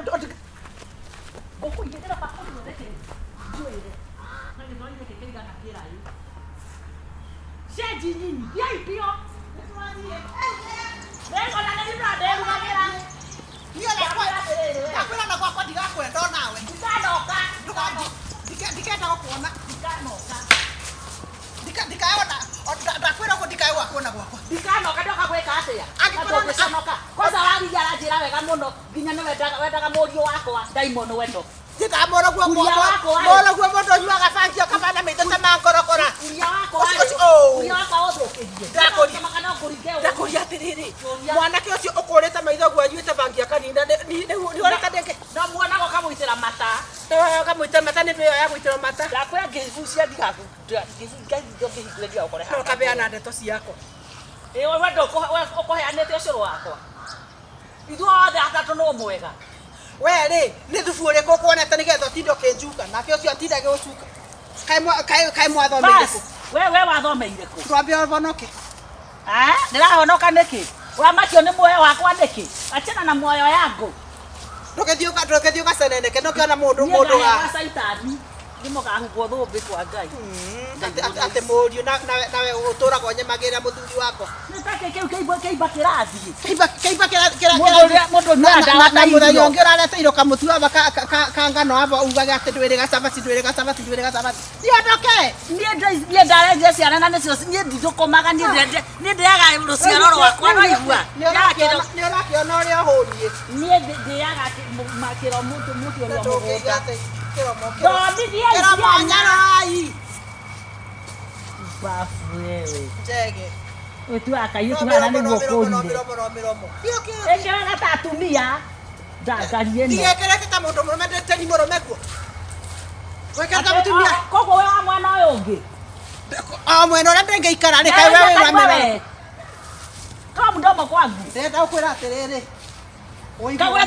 Cenji nyinyi, thiai biũ. Ndakwĩra na gwakwa ndigakwenda onawe. Ndikenda gũkuona. Ndikae ona ndakwĩra ũguo, ndikae gwakuona gwakwa. Ndikanoka, ndoka gwĩka atĩa? Angĩkorwo Ndũgũconoka. Kwanza warigia aranjĩra wega mũno nginya nĩ wendaga wendaga mũriũ wakwa Diamond wendo. Ta moroguo Kuria wakwa. Moroguo mũndũ ũnyuaga bangi akabana maitho ta mangorokora. Kuria wakwa. Ũcio, oh. Kuria wakwa ũthũkĩrie. Ndakũria. Kana ũkũringe ũũ. Ndakũria atĩrĩrĩ, mwanake ũcio ũkũrĩte maitho guo anyuĩte bangi akanina nĩ ũreka ndĩngĩ. No muonaga ũkamũitĩra mata. Kamũitĩra mata nĩ ndĩyo ya gũitĩra mata. Ndakwĩra ngĩgucia ndigakũhingũre ndigagũkore No kabeana ndeto ciakwa. Ĩ we ũkũheanĩte ũcũrũ wakwa. Ithuothe atatũ no mwega. We rĩ, nĩ thubu ũrĩkũ ũkuonete nĩgetha ũtinde ũkĩnjuka nake ũcio atinde agĩgũcuka. Kaĩ mwathomeire Bas, kũ? we wathomeire kũ? Twambe ũhonoke. Ah, ndĩrahonoka nĩkĩ? Ũramakio nĩ muoyo wakwa nĩkĩ? Achana na muoyo yangu. Ndũgĩthiĩ ũgaceneneke no kĩona mũndũ Niĩ mũndũ ngaheagwo wa caitani nĩmũkahumbwo thũmbĩ kwa Ngai. Atĩ mũriũ nawe ũtũraga ũnyemagĩrĩra mũthuri wakwa. Nĩ takĩ kĩu kĩimba kĩrathiĩ. Kĩimba Mũndũ ũrĩa mũndũ ũnyuaga ndawa na ta mũthenya irio. ũngĩ ũrareteirwo kamũtu aba ka ngano aba ugage atĩ ndwĩrĩga cabaci ndwĩrĩga cabaci ndwĩrĩga cabaci. Niondoke. Niĩ ndarendia ciana na nĩcio niĩ ndithũkũmaga niĩ ndĩaga rũciaro rwakwa no igua. Nĩ ũrakĩona ũrĩa ũhũniĩ. Niĩ ndĩaga kĩro mũndũ mũndũ ũrĩa Ndũngĩiga mũgũnda. atĩ kĩromo Thomithia kĩromo ciana. nyarai. Babu wewe. Njege. Ũtuaga kairĩtu haha na nĩguo Mĩromo ũkũrire. mĩromo mĩromo. Ĩkĩraga ta atumia. Ndangari ĩno. Ndigekĩrĩte ta mũndũ mũrũme ndĩteni mũrũme guo. Gwĩkĩra ta mũtumia. Koguo we wa mwana ũyũ ũngĩ. O mwena ũrĩa ndĩngĩikara rĩ kaĩ we wĩ wa mwena. Toa mdomo kwangu. Ndĩrenda gũkwĩra atĩrĩrĩ. Kagũra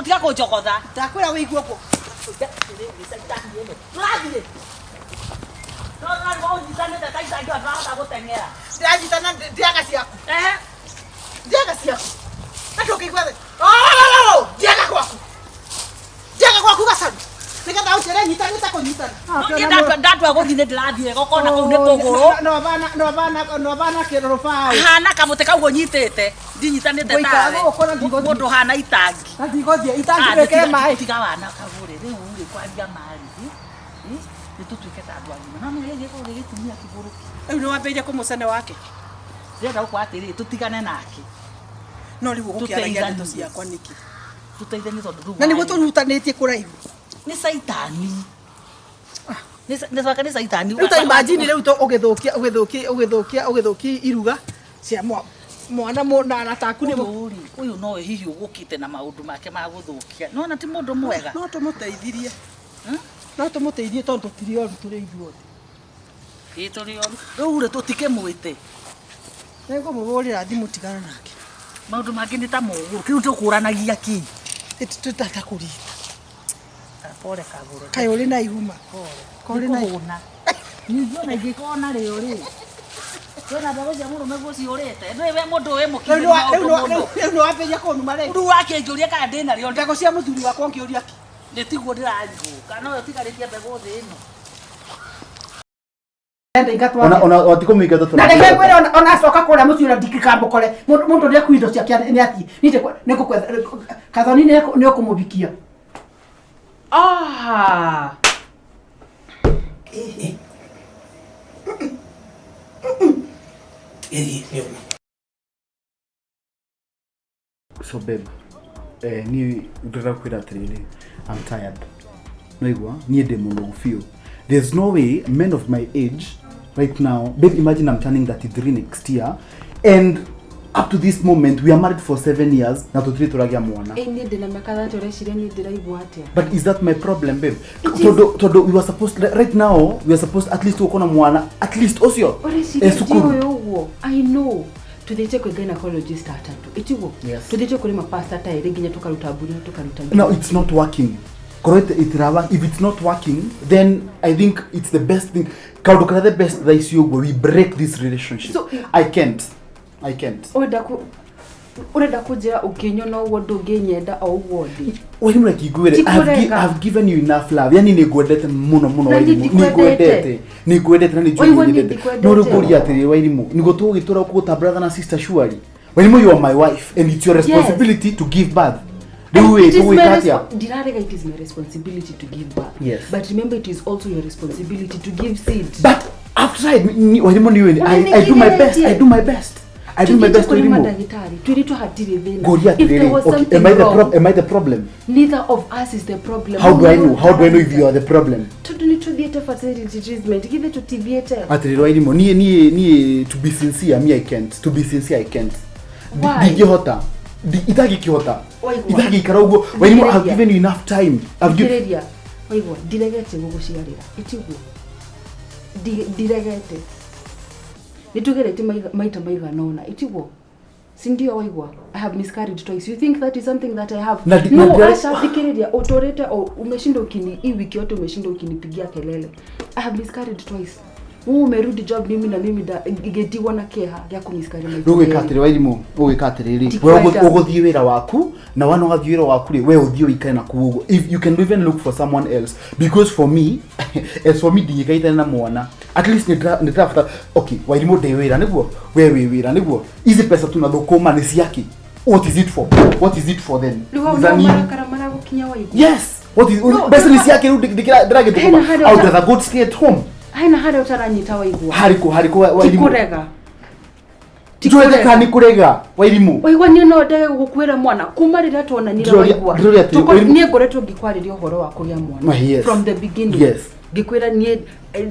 tiga kũnjogotha. Ndakwĩra wĩigue ũguo. Tũrathiĩ. Tondũ ũnyitanĩte ta itangi ndahota gũteng'era. Ndĩranyitana ndĩaga ciaku. Ehe. Ndĩaga ciaku. Na ndũngĩigua thĩ. Ndĩaga gwaku. Ndĩaga gwaku gacaru. Nĩgetha ũnjĩre nyitanĩte kũnyitana. Niĩ ndatua gũthiĩ nĩ ndĩrathiĩ gokona kũu nĩ kũgũrũ. No bana kĩrũrũ baũ. Hana kamũtĩ kau ũnyitĩte. Ndinyitanĩte Ngũikara tawe. gũkũ na ndigũthiĩ. Mũndũ hana itangi. Na ndigũthiĩ itangi wĩkĩre maĩ. Tiga wana kagũre rĩu rĩ kwaria marĩ. Nĩ tũtuĩke ta andũ agima. No nĩ gĩgĩkorwo gĩgĩtumia kĩgũrũki. Rĩu nĩ wambĩrĩria kũmũcene wake. Ndĩrenda gũkwa atĩrĩrĩ tũtigane nake. No rĩu ũgũkĩaragia ndeto ciakwa nĩkĩ? Tũteithanie tondũ rĩu. Na nĩguo tũrutanĩtie kũraihu. Nĩ caitani. Nĩ caitani. Rĩu ta imagine rĩu ũgĩthũkia ũgĩthũkia ũgĩthũkia ũgĩthũkia iruga cia mwana na arata aku nĩ Ũyũ rĩ, ũyũ nowe hihi ũgũkĩte na maũndũ make ma gũthũkia. Nĩwona ti mũndũ mwega. No tũmũteithirie. No tũmũteithie tondũ tũtirĩ oru tũrĩ ithuothe. Ĩ tũrĩ oru. Rĩu rĩ tũtikĩmwĩte. Nĩngũmũhũrĩra thimũ tigana nake. Maũndũ mangĩ nĩ ta mũgũrũ. Kĩu tũkũranagia kĩ? Tũtata kũrita. Pole kagũrũ. Kaĩ ũrĩ na ihuma. Pole. Nĩ kũhũna. Ningĩ ona ingĩkorwo narĩo rĩ. Kwĩna mbegũ cia mũrũme guo ciũrĩte. Nĩwe we mũndũ wĩ mũkinyĩru maũndũ mũno. Rĩu nĩ wambĩrĩria kũnuma rĩngĩ. Rĩu wakĩnjũria kana ndĩ narĩo. Mbegũ cia mũthuri wakwa ũngĩũria kĩ? Nĩ tiguo ndĩrarigwo. Kana ũyũ ũtigarĩtie mbegũ thĩ ĩno. Ona watikũmĩingata Na reke ngwĩre ona acoka kũrĩa mũciĩ ũrĩa ndingĩkamũkore mũndũ ũrĩa akuua indo ciake nĩ athiĩ. Nĩngũkwetha Kathoni nĩ ũkũmũbikia. Ah. So babe, niĩ ndĩrenda kwĩra atĩrĩrĩ, I'm tired. Noigua, niĩ ndĩ mũnogu biũ. There's no way men of my age right now, babe, imagine I'm turning 33 next year and up to this moment we are married for 7 years na tũtirĩ tũragĩa mwana. Ĩ niĩ ndĩna mĩaka 30 ũreciria niĩ ndĩraigua atĩa? But is that my problem, babe? Todo we were supposed right now we are supposed at least gũkorwo na mwana at least ũcio Ũreciria e cukuru. ndiũĩ ũguo? I know. Tuthiĩte kwĩ gynecologist atatũ ĩtiguo? Yes. Tuthiĩte kũrĩ mapasta ta erĩ nginya tũkaruta mbũri na tũkaruta No, it's not working. Korwo itirawa, if it's not working, then I think it's the best thing. Kaũndũ karĩa the best thaa ici ũguo, we break this relationship. So- I can't. I can't. Ũrenda kũnjĩra ũngĩnyona ũguo ndũngĩnyenda o ũguo ndĩ? Wairimu reke ngwĩre, Ti kũrega. I've given you enough love. Yani nĩngwendete mũno mũno Na niĩ Wairimu. ndikwendete. Nĩngwendete. Nĩngwendete na nĩnjũĩ Waigua niĩ nĩnyendete. ndikwendete. No rĩu ngũria atĩrĩrĩ Wairimu, nĩguo tũgũgĩtũra gũkũ ta brother na sister surely. Wairimu, you are my wife and it's your responsibility to give birth. Rĩu ĩ It is my tũgwĩka atĩa? Ndirarega it is my responsibility to give birth. Yes. But remember it is also your responsibility to give seed. But I've tried. Wairimu nĩũĩ, I do my best. I do my best. I do my best kũrĩ Wairimu. mandagĩtarĩ twĩrĩtwo hatirĩ thĩna. Ngũria If there atĩrĩrĩ, was okay, something am I the wrong, am I the problem? Neither of us is the problem. How do I know? How do I know if you are the problem? Tondũ nĩ tũthiĩte fertility treatment, githĩ tũtithiĩte? Atĩrĩrĩ Wairimu, niĩ to be sincere, me I can't. To be sincere, I can't. Why? Ndingĩhota. Itangĩkĩhota. Waigua. Itangĩikara ũguo. Wairimu, I've Thikĩrĩria. given you enough time. I've given Thikĩrĩria, waigua, ndiregete gũgũciarĩra, ĩtiguo? Ndiregete, nĩ tũgeretie maita maigana ũna, ĩtiguo? Si ndio? Waigua, I have miscarried twice. You think that is something that I have? Na No, na acha, thikĩrĩria, ũtũrĩte o umeshinda ukini, hii wiki yote umeshinda ukinipigia kelele. I have miscarried twice. Wewe umerudi job, mimi na mimi ngĩtigwo na kĩeha gĩa kũmiscarry maita Rĩu ũgwĩka merĩ. atĩrĩ Wairimu, ũgwĩka atĩrĩrĩ, we Ndikwenda. ũgũthiĩ wĩra waku, na wana wathiĩ wĩra waku rĩ, we ũthiĩ ũikare na kũu ũguo. If you can even look for someone else, because for me, as for me, ndingĩkaitana na mwana. At least nĩ ndĩrabatara, okay, Wairimu, ndĩ wĩra nĩguo, we wĩ wĩra nĩguo, ici pesa tunathũkũma nĩ ciake? What is it for? What is it for then? Rĩu hau Za no nini? marakara maragũkinya, waigua. Yes, what is No, mbeca nĩ no. ciake rĩu? Hena Ndĩragĩthũkũma. harĩa I would rather go stay at home. Hena harĩa ũtaranyita, waigua. Harĩkũ? Harĩkũ, Ti Wairimu? kũrega. Ti Njũĩ kana kũrega. nĩ kũrega, Wairimu. Waigua, niĩ no ndege gũkuĩra mwana kuma rĩrĩa tuonanire. Waigua. Ndĩroria atĩrĩ, Niĩ ngoretwo ngĩkwarĩria ũhoro wa kũgĩa mwana Ah, yes. from the beginning. Ngĩkwĩra niĩ,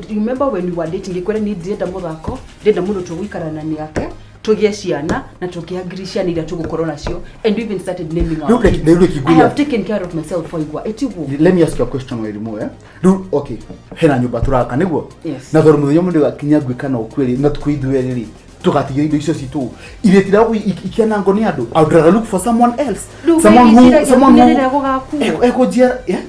remember when we were dating, ngĩkwĩra niĩ ndirenda mũthako, ndĩrenda mũndũ tũgũikarana nake, tũgĩe ciana na tũkĩangiri ciana iria tũgũkorwo nacio, and we even started naming our Rĩu kids. rĩu reke I ngũrie. have taken care of myself, waigua, ĩtiguo? Let me ask you a question, Wairimu, eh? Rĩu okay, hena nyũmba tũraka nĩguo? Yes. Na tondũ mũthenya ũmwe ndĩgakinya ngwĩka na ũkwĩrĩ na tukũ ithuerĩ rĩ, tũgatigia indo icio citũ iria ikianangwo nĩ andũ. I would rather look for someone else, Rĩu someone who wĩciragia someone nĩ who rĩrĩa gũgakuo. Ekũnjia, yeah,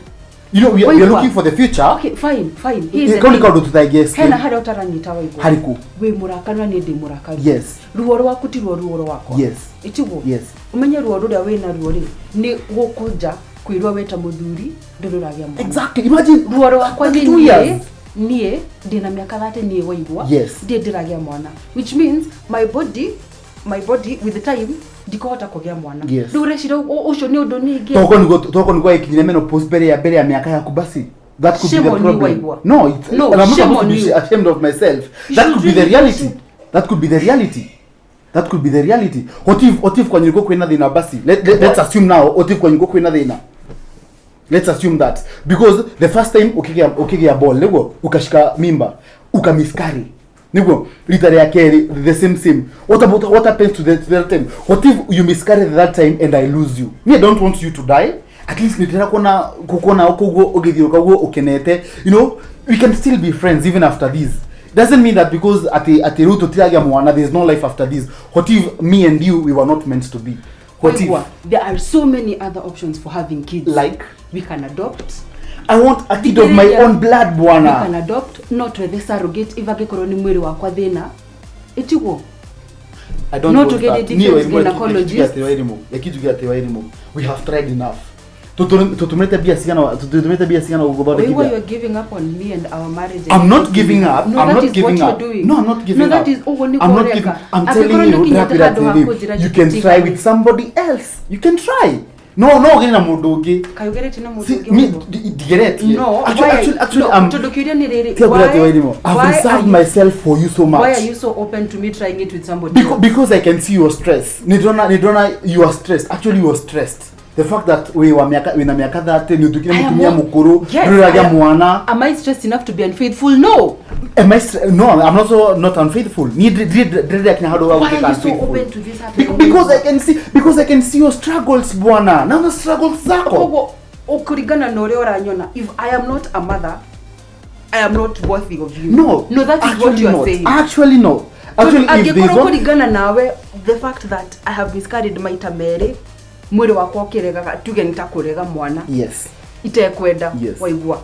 you know, we are Waigua. looking for the future. Okay, fine, fine. Here's the Kau nĩ thing. kaũndũ tũtangĩ. Hena harĩa ũtaranyita, waigua. Harĩkũ? Wĩ mũrakaru na niĩ ndĩ mũrakaru. Ruo rwaku ti ruo ruo rwakwa. Ĩtiguo? Yes. Ũmenye ruo rũrĩa wĩna ruo rĩ, nĩ gũkũnja kwĩrwo wĩ ta mũthuri ndũrĩ ũragĩa mwana. Exactly, imagine Ruo rwakwa nĩ 32 niĩ years. Niĩ ndĩna mĩaka 30 niĩ, waigua. Ndiĩ ndĩragĩa mwana, which means my body with the time ndikũhota kũgĩa mwana. Rĩu ũreciria ũcio nĩ ũndũ ningĩ? Toko niguo ikinyire menopause mbere ya miaka yaku basi. That could Shame be the on you, problem. Waigua. No, it's, No, and I'm not shame supposed to on be you. ashamed of myself. You That should could be the really reality. That could be the reality. That could be the reality. What if kwanyu nĩkuo kwĩna thĩna basi? Let's assume now, what if kwanyu nĩkuo kwĩna thĩna? Let's assume that because the first time ukigĩa ball nĩguo ukashika mimba, ukamiscarry nĩguo, rita rĩa kerĩ the same same. What about what happens to that time? What if you miscarry that time and I lose you? Me, I don't want you to die. At least nĩndĩrenda kuona kukuona koguo ũgĩthiũrũka ũguo ũkenete. You know, we can still be friends even after this. Doesn't mean that because ati rĩu tũtiragĩa mwana, there's no life after this. What if me and you, we were not meant to be? What if? Waigua, there are so many other options for having kids. Like? We can adopt. I want a kid of my own blood, We bwana. can adopt, no twethe surrogate if angĩkorwo nĩ mwĩrĩ wakwa thĩna, ĩtiguo? I don't Not want to get that. a different gynecologist. Reke njuge atĩ Wairimu, we have tried enough. Tũtũmĩte mbia cigana, tũtũmĩte mbia cigana Waigua, gũthondekithia? you are giving up on me and our marriage. I'm not giving up. No, I'm that not is giving what up. you're doing. No, I'm not giving No, that up. is ũguo nĩ I'm not kũreka. giving. I'm Angĩkorwo telling you, nĩ ũkinyĩte ndĩrakwĩra handũ ha atĩrĩrĩ, kũnjĩra you can try njĩtĩkanie. with somebody else. You can try. No, ũgĩre na mũndũ ũngĩ. Kaĩ ũgeretie na mũndũ See, ũngĩ, me Waigua? ndigeretie. No, Actually, why? actually, No, tondũ kĩũria nĩ rĩrĩ, Tiga kwĩra atĩ Wairimu, I've why reserved are you- myself for you so much. Why are you so open to me trying it with somebody Because, else? because I can see your stress. Nidona you are stressed. Actually, you are stressed. The fact that we wa miaka wina miaka 30 ni utukire I am mutumia mukuru, Yes, nduragia mwana. Am I stressed enough to be unfaithful? No. Am I no, I'm not so not unfaithful. Ni ndire kinya handu wa Why gutuika are you so unfaithful. open to this happening? Because I can see your struggles, bwana. Naona struggles zako. Koguo ũkũringana na ũrĩa ũranyona, if I am not a mother, I am not worthy of you? No. No, that is what Actually you are not. saying. Actually no. Actually, if there's Angĩkorwo one kũringana nawe, the fact that I have miscarried maita merĩ, mwĩrĩ wakwa ũkĩregaga, tuge nĩ ta kũrega mwana itekwenda, waigua,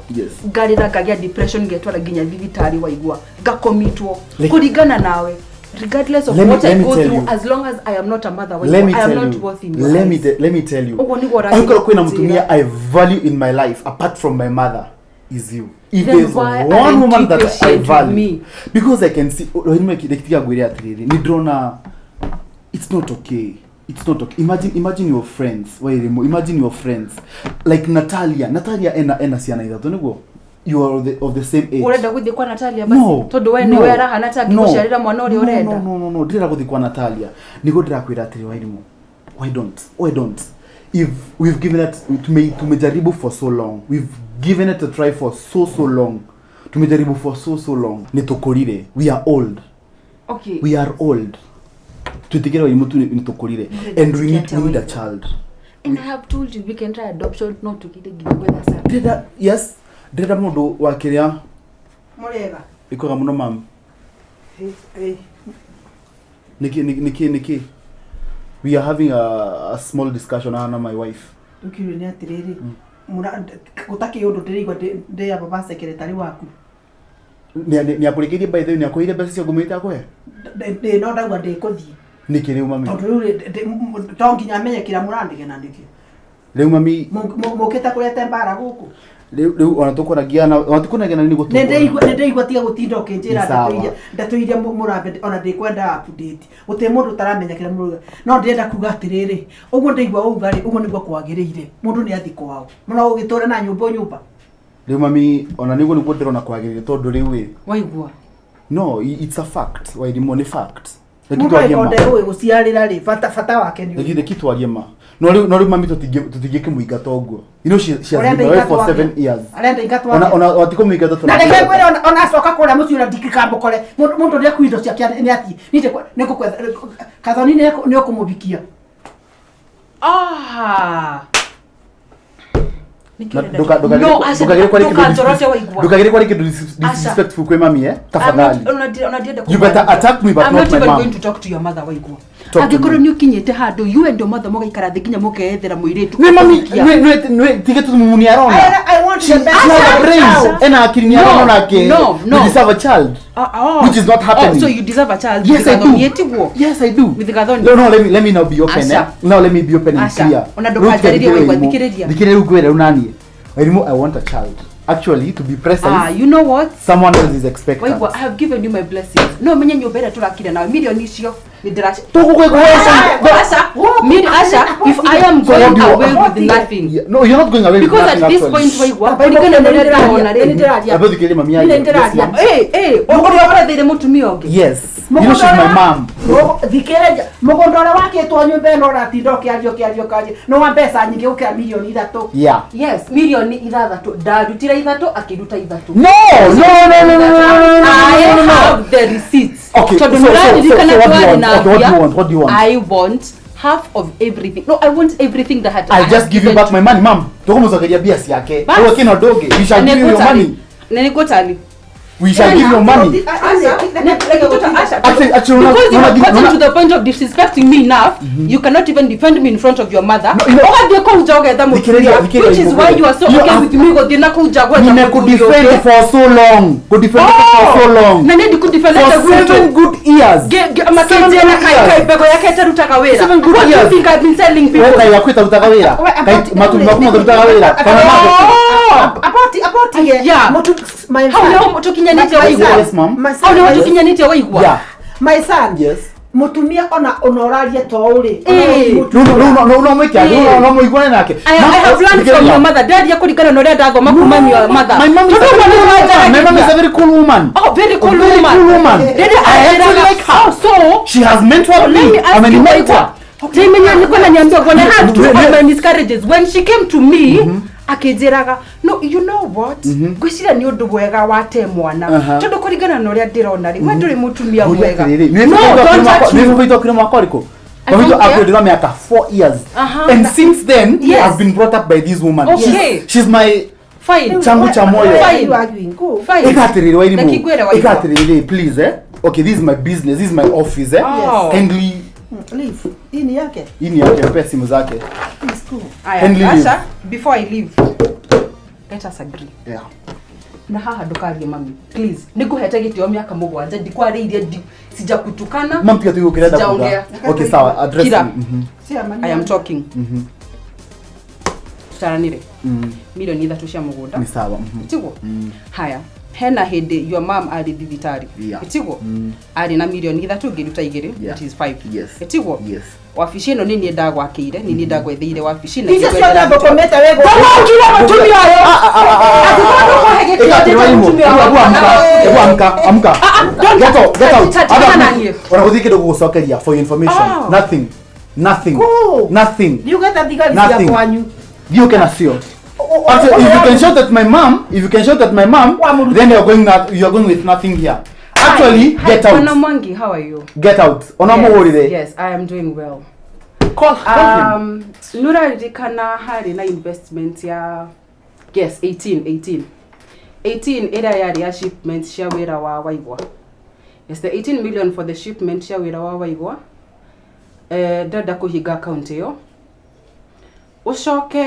ngarĩra, ngagĩa depression, ngetwara nginya thibitarĩ, waigua, ngakomitwo, kũringana nawe, regardless of what I Let me go tell through, you. as long as I am not a mother, Let me waigua, I am tell not you, worthy in your let me eyes. let me tell you, Ũguo nĩguo ũrathiĩ angĩkorwo kwĩna kũnjĩra. mũtumia I value in my life apart from my mother is you. If Then there's why one aren't woman you that I patient with value, me? Because I can see, reke ngwĩre atĩrĩrĩ, nĩ ndĩrona it's not okay. It's not okay. Imagine your friends, Wairimu, imagine your friends like Natalia. Natalia ena ciana ithatũ nĩguo. You are of the same age. Urenda guthie kwa Natalia basi No. tondu we no, niwe arahana ta no, ngiguciarira mwana uria urenda. No, ndirenda guthie kwa Natalia. Niguo ndirakwira atiri Wairimu. Why don't? Why don't? If we've given it, tumejaribu for so long. We've given it a try for so long. Tumejaribu for so long. Nitukurire. We are old. Okay. We are old. Twitikire Wairimu tu nitukurire. And we need a child. And I have told you we can try adoption no tukire nginya gwetha Sarah. Ndĩrenda, yes, ndĩrenda mũndũ wa kĩrĩa Mũrĩega. ĩkwega mũno mam. Ĩ, Nĩkĩ we are having a small discussion na my wife. Rĩu nĩ atĩrĩrĩ, gũtakĩ ũndũ ndĩraigua ndĩ aba ba secretary waku. Nĩakũrĩkĩirie by the way, nĩakũheire mbeca cio ngũmĩte akũhe? Ndĩ no ndauga ndĩkũthiĩ. Nĩkĩ rĩu mami? Tondũ rĩu to nginya menye kĩrĩa mũranegena nĩkĩo. Rĩu mami Mũkĩte kũrete mbara gũkũ. Rĩu ona tũkwaragia na ona tũkwaragia na nĩguo Nĩ ndĩraigua tiga gũtinda ũkĩnjĩra Nĩ sawa. ndeto iria mũrambe ona ndĩkwenda update. Gũtirĩ mũndũ ũtaramenya kĩrĩa mũrauga. No ndĩrenda kuga atĩrĩrĩ, ũguo ndĩraigua wauga rĩ, ũguo nĩguo kwagĩrĩire. Mũndũ nĩ athiĩ kwao. Mũno ũgĩtũre na nyũmba o nyũmba. Rĩu mami ona nĩguo nĩguo ndĩrona kwagĩrĩire tondũ rĩu ĩ. Waigua. No, it's a fact. Wairimu nĩ fact. Reke Mũndũ twarie angĩkorwo ma. ndeũĩ gũciarĩra rĩ, bata wake nĩ ũrĩkũ? Reke twarie ma. No rĩu mami tũtingĩkĩmũingata ũguo. You know she has been away for 7 years. Arenda ingatwo Ona atĩa? ona watikũmũingata Na reke ngwĩre ona acoka kũrĩa mũciĩ ũrĩa ndingĩkamũkore. Mũndũ ũrĩa akuua indo ciake nĩ athiĩ. Niĩ nĩngũkwetha Kathoni nĩ ũkũmũhikia. Ah. Ndũkagĩre kwari kĩndũ disrespectful kwĩ mami tafadhali. You better attack me but I'm not not my even mom. going to talk to your mother waigua. Talk to Angĩkorwo me. nĩ ũkinyĩte handũ you and your mother mũgaikara thĩ nginya mũkeyethera mũirĩtu. Nĩ mami ũkũhikia. nĩ tige tumumu nĩ arona. I want the best. She has a brain. Asha. Ena akili nĩ No, arona nake. no, no. We deserve a child. Oh. Which is not happening. Oh, so you deserve a child. Yes, with I do. Gathoni, ĩtiguo? Yes, I do. With Gathoni. No, let me now be open. Asha. Now let me be open and Asha. clear. Ona Rĩu ndũkanjarĩrie waigua, thikĩrĩria thikĩrĩria. Thikĩrĩria rĩu ngwĩre rĩu naniĩ. Wairimu, I want a child. Actually, to be precise, Ah, you know what? someone else is expectant. Waigua, I have given you my blessings. No menye nyũmba ĩrĩa tũrakire nawe milioni icio nĩ ndĩraci. Asha, Asha, if I am So what going do you away want? with nothing. Yeah, no, you're not going away with Because nothing at this actually. point waigua, kũringana na ũrĩa ndĩrona rĩ. Nĩndĩraria. Abo thikĩrĩria mami arie. Nĩ ndĩraria. Yes, ma'am. Ũrĩa ũratheire mũtumia ũngĩ. Yes. You know she's my mom. Thikĩrĩria mũgũnda ũrĩa wakĩtwo nyũmba ĩno ũratinda ũkĩaria ũkĩaria ũkĩaria nĩ wa mbeca nyingĩ gũkĩra milioni 3. Yeah. Yes, milioni 6 ndarutire 3 akĩruta 3. No, no, no, no, no, no, no, I no, no, no. have the receipts. Okay, Tondũ so nĩũraririkana what do you twarĩ want? na Okay, what do you mbia. want? What do you want? I want half of everything. No, I want everything that had I'll just give you back my money, ma'am. Tũkũmũcokeria mbia ciake. Bas. Ũguo kĩno ndũngĩ. We shall give you your money. Na nĩngũtari. We shall give you money. Actually, actually, Because you una- have gotten una- to the point of disrespecting me enough, you cannot even defend me in front of your mother. No, you know- Ũgathiĩ kũu nja ũgetha Thikĩrĩria, mũtumia, thikĩrĩria, which is why you are so You okay are- with me gũthiĩ na kũu nja gwetha mũthuri Nimekudefend ũngĩ. for so long. Kudefend for so long. Na niĩ ndikudefendete For gwitũ. 7 good years. Seven Makĩnjĩra good kai years. kai mbegũ yake ĩtarutaga wĩra. Seven good What do you years. think I've been selling We people? kai yaku ĩtarutaga wĩra. Kai matumbĩ maku matarutaga wĩra. Kana Oh! Apotige. Yeah. Hau nĩho tũkinyanĩtie waigua. Yes, ma'am. Hau nĩho tũkinyanĩtie waigua. Yeah. My son. Yes. Mũtumia ona ũrarie to ũrĩ. Ĩĩ. No, no, mwĩke atĩ, no, no, mũiguane nake. I have learned from your mother. Ndaria kũringana na ũrĩa ndathoma kuma your mother. My mom is a Tondũ very ũguo cool nĩguo woman. My mom is a njaragia. very cool woman. Oh, very cool A very woman. cool woman. Rĩrĩa I actually anjĩraga, like her. Oh, so She has mentored let me. me ask I'm a you mentor. waigua. Ndimenya nĩkuo na niambia when I had two Ne- of ne- my miscarriages when she came to me akĩnjĩraga no you know what ngwĩciria nĩ ũndũ mwega wate mwana tondũ kũringana na ũrĩa ndĩrona rĩ we ndũrĩ mũtumia Ngũria mwega. atĩrĩrĩ, No, don't touch me. nĩ baba witũ akire mwaka ũrĩkũ? I Baba witũ don't care. akuire ndĩna mĩaka 4 years. And since then, Yes. I've been brought up by this woman. Okay. She's my Fine. changu cha moyo. Fine. Fine. Ĩka atĩrĩrĩ Wairimu. Reke ngwĩre Ĩka waigua. atĩrĩrĩ, please Okay, this is my business, this is my office Oh. Kindly Leave. Hii ni yake. hii ni yake, mpe simu zake. Please go. Aya, Kindly leave. Asha, before I leave, let us agree. Yeah. Na haha ndukarie mami please nĩngũhete gĩtĩo mĩaka 7 ndikwarĩirie sijakutukana Mam tiga tuge ũkĩrenda kuga. Sijaongea. Okay, sawa, address Kira. me. I am talking. Tũtaranire milioni 3 cia mũgũnda Ni sawa. tiguo haya Hena hĩndĩ your mom arĩ thibitarĩ. Yeah. Ĩtiguo? Arĩ na mirioni 3, ngĩruta 2. Yeah. That is 5. Yes. Ĩtiguo? Yes. Wabici ĩno nĩ niĩ ndagwakĩire, nĩ niĩ ndagwetheire wabici na Icio ngĩgwethera ciothe thũkũmĩte wĩ gũkũ. Ndũgũkire mũtumia ũyũ. Angĩkorwo ndũkũhe gĩtĩo ndĩta mũtumia ũyũ. Ebu amka, amka. Don't Get out, get out. Tigana na niĩ. Ona gũthiĩ kĩndũ gũgũcokeria for your information. Oh. Nothing. Nothing. Go. Nothing. Ndiugĩte thigari cia Nothing. kwanyu. Thiĩ ũke nacio. Actually, if you can shout at my mom, if you can shout at my mom, Wamuruta. then you're going not, you're going with nothing here. Actually, Hi, get Bwana out. Mwangi, how are you? Get out. Ona Yes, mũhũrĩre. Yes, I am doing well. Call him. Nũraririkana harĩ na investment ya, yes, 18 18 18 ĩrĩa yarĩ ya shipment cia wĩra wa Waigwa. Yes, the 18 million for the shipment cia wĩra wa Waigwa. Ndĩrenda kũhinga account ĩyo, ũcoke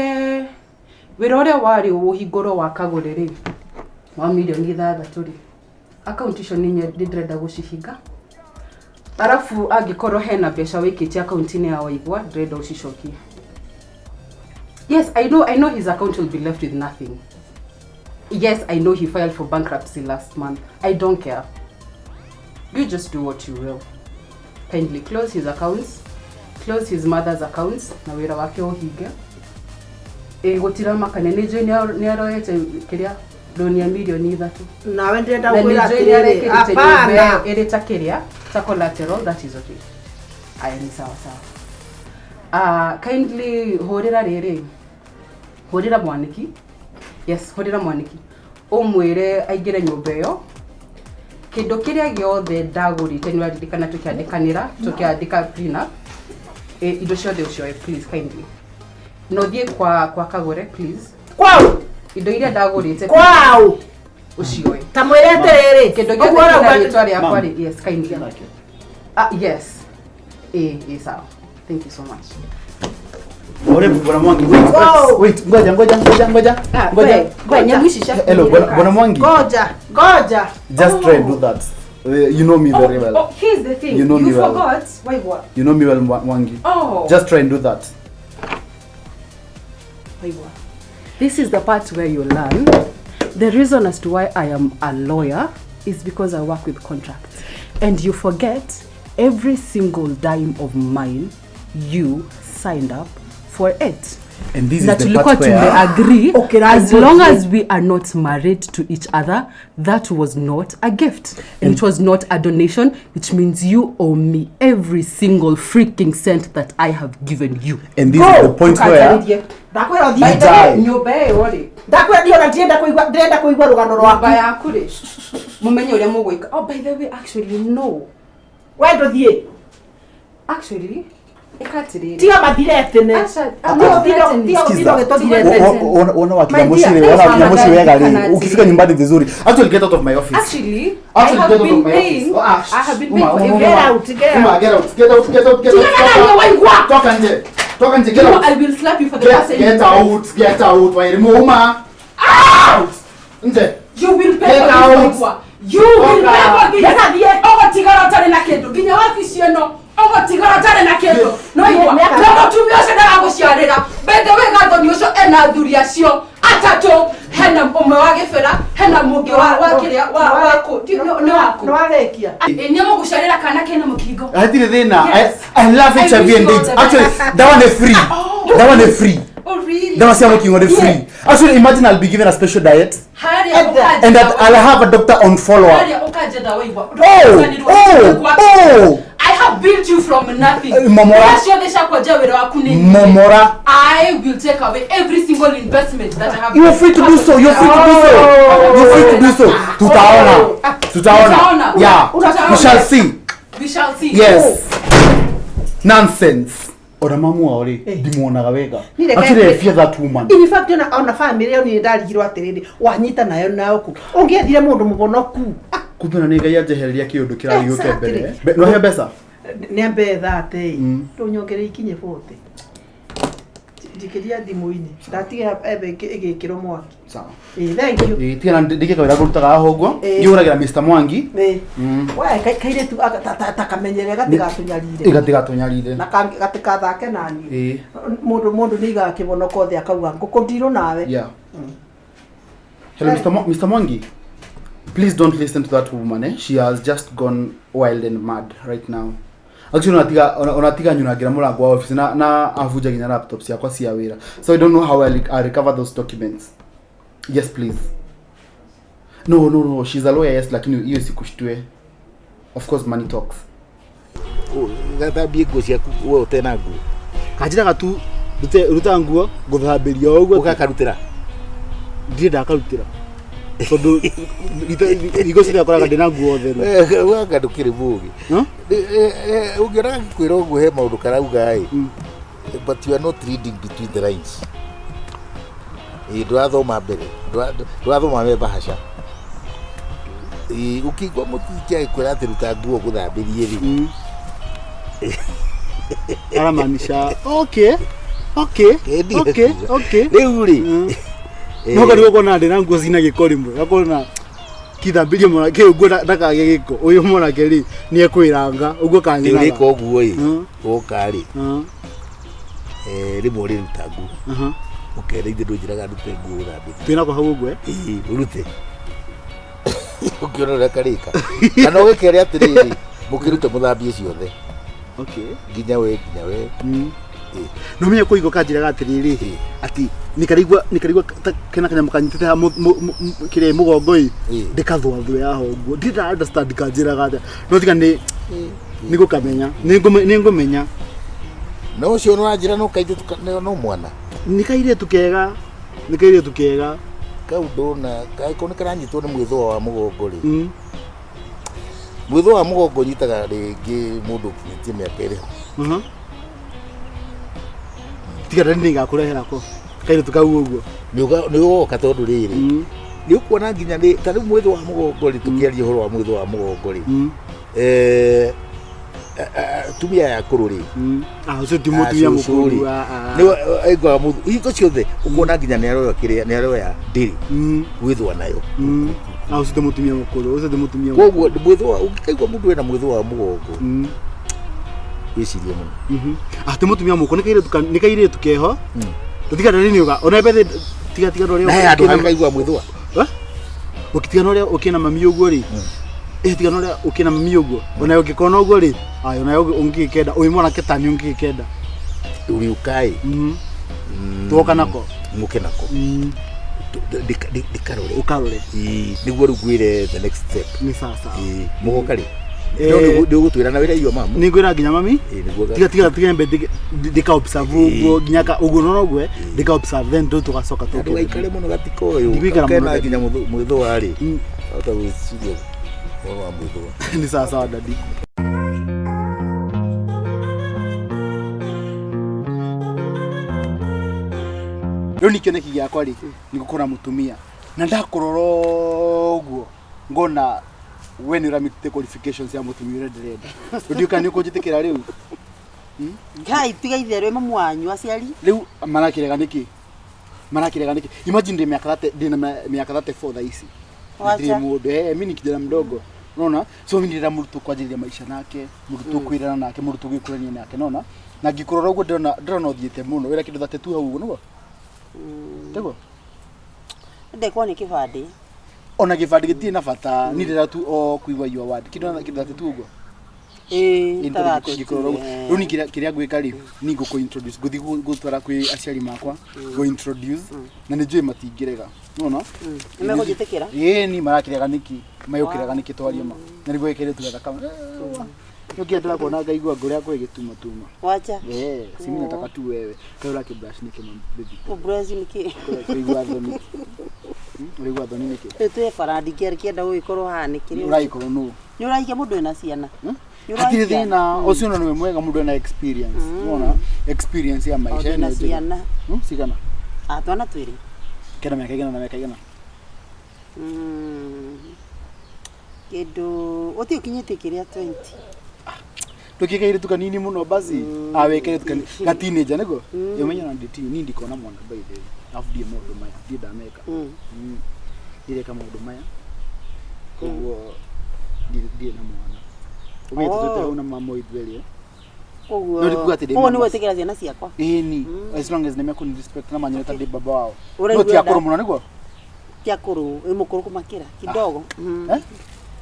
wĩra ũrĩa warĩ ũhingũrwo wa Kagũrĩ rĩ, wa mirioni 6 rĩ, account icio nĩ ndĩrenda gũcihinga. Arabu angĩkorwo hena mbeca wĩkĩtie akaunti-inĩ ya Waigwa, ndĩrenda ũcicokie. Yes, I know his account will be left with nothing. Yes, I know he filed for bankruptcy last month. I don't care. You just do what you will. Kindly close his accounts, close his mother's accounts, na wĩra wake ũhinge. Ĩ gũtiramakania, nĩ njũĩ nĩ aroete kĩrĩa loan ya mirioni 3. Nawe ndĩrenda Na nĩ gũkwĩra njũĩ nĩ atĩrĩrĩ, arekĩrĩte nyũmba hapana. ĩyo ĩrĩ ta kĩrĩa ta collateral. That is okay. Aya, nĩ sawa sawa. Kindly hũrĩra rĩrĩ, hũrĩra Mwaniki. Yes, hũrĩra Mwaniki, ũmwĩre aingĩre nyũmba ĩyo. Kĩndũ kĩrĩa gĩothe ndagũrĩte, nĩ ũraririkana tũkĩandĩkanĩra, tũkĩandĩka prenup, indo ciothe ũcioe, please, kindly. Na ũthiĩ kwa Kagũre, please. Kwau. Indo iria ndagũrĩte. Kwau. Ũcioe. Ta mwĩre atĩrĩrĩ. Kĩndũ gĩothe Ũguo kĩna ũrauga rĩtwa rĩakwa Ma'am. rĩ, yes, kindly. Yes, sawa, thank you so much. Ore Bwana Mwangi, wait, Go. wait, wait, ngoja, ngoja, ngoja, ngoja. Ngoja. We, nyamũ ici cia Hello, Bwana Mwangi. Ngoja, ngoja. Just try and do that. You know me very well. Oh, here's the thing. You know you me well. forgot. Why what? You know me well, Mwangi. Oh. Just try and do that. This is the part where you learn. The reason as to why I am a lawyer is because I work with contracts. And you forget every single dime of mine, you signed up for it. And this Na is the tulikuwa part where tumeagree, Okay, as right. long as we are not married to each other, that was not a gift and it was not a donation, which means you owe me every single freaking cent that I have given you. And this is the point where Ndakwĩra You ũthiĩ. die. Nyũmba ĩyo rĩ, Ndakwĩra ndiona ndĩrenda kũigua rũgano nyũmba rwaku. Yaku rĩ, mũmenye ũrĩa mũgwĩka. Oh, by the way, actually no, We ndũthiĩ. Actually, ĩka atĩrĩrĩ. Tiga mathire tene. Aca, Tiga Sikiza. ũgĩtũthire. Ona wakinya My dear, mũciĩ, ona wakinya mũciĩ wega rĩ, Kana ukifika nyumbani vizuri. Actually, get out of my office. Actually, I Actually, have get out been of my office. paying. Oh, ah, I have been Uma, paying for Uma, every. Get out, get Uma, out. get out, get out, get out, get out. Tigana na niĩ, waigua. Toka nje. Toka nje, You get know, out. I will slap you for the first Get, time. get out, get out. Wairimu, Uma. Out. Nje. You will pay Get for this, out. waigua. You will Toka. pay for this. Ndathiĩ. Ũgũtigara ũtarĩ na kĩndũ nginya wabici ĩno, ũgũtigara ũtarĩ na kĩndũ, no igua na mũtumia ũcio ndaragũciarĩra. By the way, Gathoni ũcio ena athuri acio atatũ, hena ũmwe wa gĩbĩra, hena mũngĩ wa kĩrĩa wa kũ nĩ waku. Nĩwarĩkia. Ĩ nĩ mũgũciarĩra kana kena mũkingo. Hatirĩ thĩna. Yes. I love I HIV wish and you all AIDS. the Actually, best. that one is free. That one is free. Oh, really? Dawa cia mũkingo nĩ free. Actually, imagine I'll be given a special diet Harĩa ũkanjetha. And that I'll have a doctor on follow up. Harĩa ũkanjetha, waigua. Oh, oh. I have built you from nothing. Momora. Mbeca ciothe cia kwenja wĩra waku nĩ nyingĩ. Momora. I will take away every single investment that I have. You're free to do so. You're free to do so. You're free to do so. Tutaona. Tutaona. Tutaona. Yeah. Tutaona. We shall see. We shall see. Yes. Nonsense. Ona mamu wao rĩ, ndimuonaga wega. Niĩ reke Actually, I fear that woman. In fact, ona family ĩyo niĩ ndarigirwo atĩrĩrĩ, wanyita nayo nao kũ ũngĩethire mũndũ mũbonoku. Kumbe na nĩ Ngai anjehereria kĩũndũ kĩrarĩ gĩũke Exactly. mbere. Nĩwahe mbeca? Nĩ ambe thate ndũnyongerere ikinye 40, njikĩria thimũ-inĩ, ndatiga embe ĩgĩkĩrwo mwaki. Sawa. Ĩ, thank you. Ĩ, tiga na ndike kawĩra ngũrutaga haha ũguo. Ĩ. Ngĩhũragĩra Mr. Mwangi. Ĩ. We kairĩtu ta kamenyere gatigatũnyarire. Ĩgatigatũnyarire. Na gatikathake naniĩ. Ĩ. Mũndũ nĩ aigaga kĩbonoko thĩ akauga ngũkũ ndirũ nawe. Yeah. Hello, Mr. Mwangi. Please don't listen to that woman, eh? She has just gone wild and mad right now. Actually, unatiga nyunangira murango wa office na avunja nginya laptop ciakwa cia wira. So I don't know how I recover those documents. Yes, please. No, no, no, she's a lawyer, yes, lakini hiyo sikushtue. Of course money talks. Gathambie nguo ciaku we ũtena nguo. Kanjiraga tu ruta nguo ngũthambĩria o ũguo. Ũgakarutĩra? Ndirĩ ndakarutĩra. Tondũ hingo ciothe akoraga ndĩna nguo theru. Wanga ndũkĩrĩ mũũgĩ. Ũngĩona gagĩkwĩra ũguo he maũndũ karauga ĩ. But you are not reading between the lines. Ndũrathoma mbere, ndũrathoma me bahasha. Ũkĩigua mũtiki agĩkwĩra atĩ ruta nguo ngũthambĩrie rĩ. Aramaanisha okay. Okay. Okay. Okay. Rĩu rĩ. No kari gũkona ndĩna nguo cina gĩko rĩmwe. Gakona kithambĩrie mwanake ũguo ndakagĩe gĩko. Ũyũ mwanake rĩ nĩ ekwĩranga ũguo kanyinaga. Nĩ ũrĩka ũguo ĩ. Woka rĩ. Rĩmwe ũrĩruta nguo. Ũkera ithe ndũnjĩraga ndute nguo ũthambĩrie. Twĩnako hau ũguo. Ĩĩ ũrute. Ũkĩona ũrĩa karĩka. Kana ũgĩkere atĩrĩrĩ mũkĩrute mũthambie ciothe. Okay. Nginya we. No menye kũigua kanjĩraga atĩrĩrĩ atĩ nĩkarigua kena kanyamũ kanyitĩte haha kĩrĩa mũgongo ĩ ndĩkathwathwe haha ũguo. Ndirĩ nda understand kanjĩraga atĩa. No tiga nĩ nĩngũkamenya. Nĩngũmenya. No ũcio nĩũranjĩra no kairĩtu no mwana. Nĩ kairĩtu kega. Nĩ kairĩtu kega. Kau ndona kaiko nĩ karanyitwo nĩ mwĩthũa wa mũgongo rĩ. Mwĩthũa wa mũgongo ũnyitaga rĩngĩ mũndũ ũkinyĩtie mĩaka ĩrĩho. Tiga ndani nĩngakũrehera ko kairĩtu kau ũguo. Nĩ ũgoka tondũ rĩrĩ nĩ ũkuona nginya ta rĩu mwĩthũa wa mũgongo rĩ tũkĩaria ũhoro wa mwĩthũa wa mũgongo rĩ atumia aya akũrũ rĩ ũcio ti mũtumia mũkũrũ nĩ aiguaga hingo ciothe ũkuona nginya nĩ aroya kĩrĩa nĩ aroya ndĩrĩ gwĩthũa nayo. Ũcio ti mũtumia mũkũrũ, ũcio ti mũtumia. Koguo mwĩthũa ũngĩkaigua mũndũ ena mwĩthũa wa mũgongo wĩcirie mũno. Ti mũtumia mũkũrũ, nĩ kairĩtu keho. Tiga ndani nĩ ona bethe tiga ũrĩa na handũ hakaigua mwĩthũa. Ũkĩtigana ũrĩa ũkĩna mami ũguo rĩ. Tigana ũrĩa ũkĩna mami ũguo. Ona ũngĩkona ũguo rĩ, aya ona ũngĩkenda, ũyũ mwanake ta nĩ ũngĩkenda. Ũrĩũka ĩ. Twoka nako. Mũke nako. Ndĩkarore. Ũkarore. Nĩguo rĩu ngwĩre the next step. Nĩ sawa sawa. Mũgoka rĩ. No nĩ ũgũtwĩra na wĩra iyo mamu. Nĩ ngwĩra nginya mami. Tiga tiga mbe ndĩka observe ũguo nginya ũguo no ũguo ndĩka observe then tũgacoka tũke. Ndũgaikare mũno gatikoyũ. Kena nginya mwĩthũa rĩ. Hota gwĩciria ũhoro wa mwĩthũa. Nĩ sawa sawa daddy. Rĩu nĩ kĩoneki gĩakwa rĩ nĩ gũkora mũtumia na ndakorora ũguo ngona we nĩ ũramĩtĩte qualifications ya mũtumia ũrĩa ndĩrenda. Ndiũĩ kana nĩ ũkũnjĩtĩkĩra rĩu. Ngai tiga itherũ mamu wanyu aciari. Rĩu marakĩrega nĩkĩ? Marakĩrega nĩkĩ? Imagine ndĩ mĩaka ndĩna mĩaka 34 thaa ici. Ndirĩ mũndũ, mimi ni kijana mdogo. Unaona? So mimi ndĩrenda mũrutwo kwanjĩrĩria maisha nake, mũrutwo kwĩrana nake, mũrutwo gwĩkũrania nake, unaona? Na ngĩkũrora ũguo ndĩrona ũthiĩte mũno. Wĩra kĩndũ 32 hau ũguo nĩguo? Tiguo? Ndekwo nĩ kĩbandĩ. Ona gĩbandĩ gĩtirĩ na bata, niĩ ndĩrenda tu o kũigua your word. Kĩndũ 32 ũguo? Ĩĩ, Rĩu niĩ kĩrĩa ngwĩka rĩ, niĩ ngũkũ introduce, ngũthiĩ gũtwara kwĩ aciari makwa, ngũ introduce na nĩ njũĩ matingĩrega. Unaona? Nĩ megũnjĩtĩkĩra? Ĩĩ, niĩ marakĩrega nĩkĩ? Megũkĩrega nĩkĩ twarie ma? Na nĩguo gĩkĩrĩtu gathaka. Nĩkĩo ndĩrakuona ngaigua ngoro yakwa ĩgĩtuma tuma. Wacha. Si mimi nataka tu wewe. Kaĩ ũrakĩ brush nĩkĩ baby? Kũ brush nĩkĩ? Kũigua thoni. Ũraigua thoni nĩkĩ? Rĩu twĩ bara ndingĩenda gũgĩkorwo haha nĩkĩ rĩu? Ũragĩkorwo nũ? Nĩ ũrahikia mũndũ wĩna ciana? Hatirĩ thĩna, ũcio ona nĩwe mwega mũndũ ena experience. Unaona? Experience ya maisha ĩno ciana. Cigana? Twana twĩrĩ. Kena mĩaka igana na mĩaka igana? Kĩndũ ũthiĩ ũkinyĩtie kĩrĩa 20. Ndũkĩkairĩtu kanini mũno basi. Wĩ kairĩtu kanini. Ga teenager nĩguo? Ũmenye na ndĩ niĩ ndikona mwana by the way. Alafu ndiĩ maũndũ maya, ndiĩ ndameka. Ndireka maũndũ maya. Koguo ndirĩ na mwana. Ũmenye tũtwĩte hau na mama ithuerĩ. Koguo koguo nĩ gwĩtĩkĩra ciana ciakwa? Ĩni, as long as nĩ mekũni respect na manyone ta ndĩ baba wao. No ti akũrũ mũno nĩguo? Ti akũrũ, wĩ mũkũrũ kũmakĩra kidogo. Eh?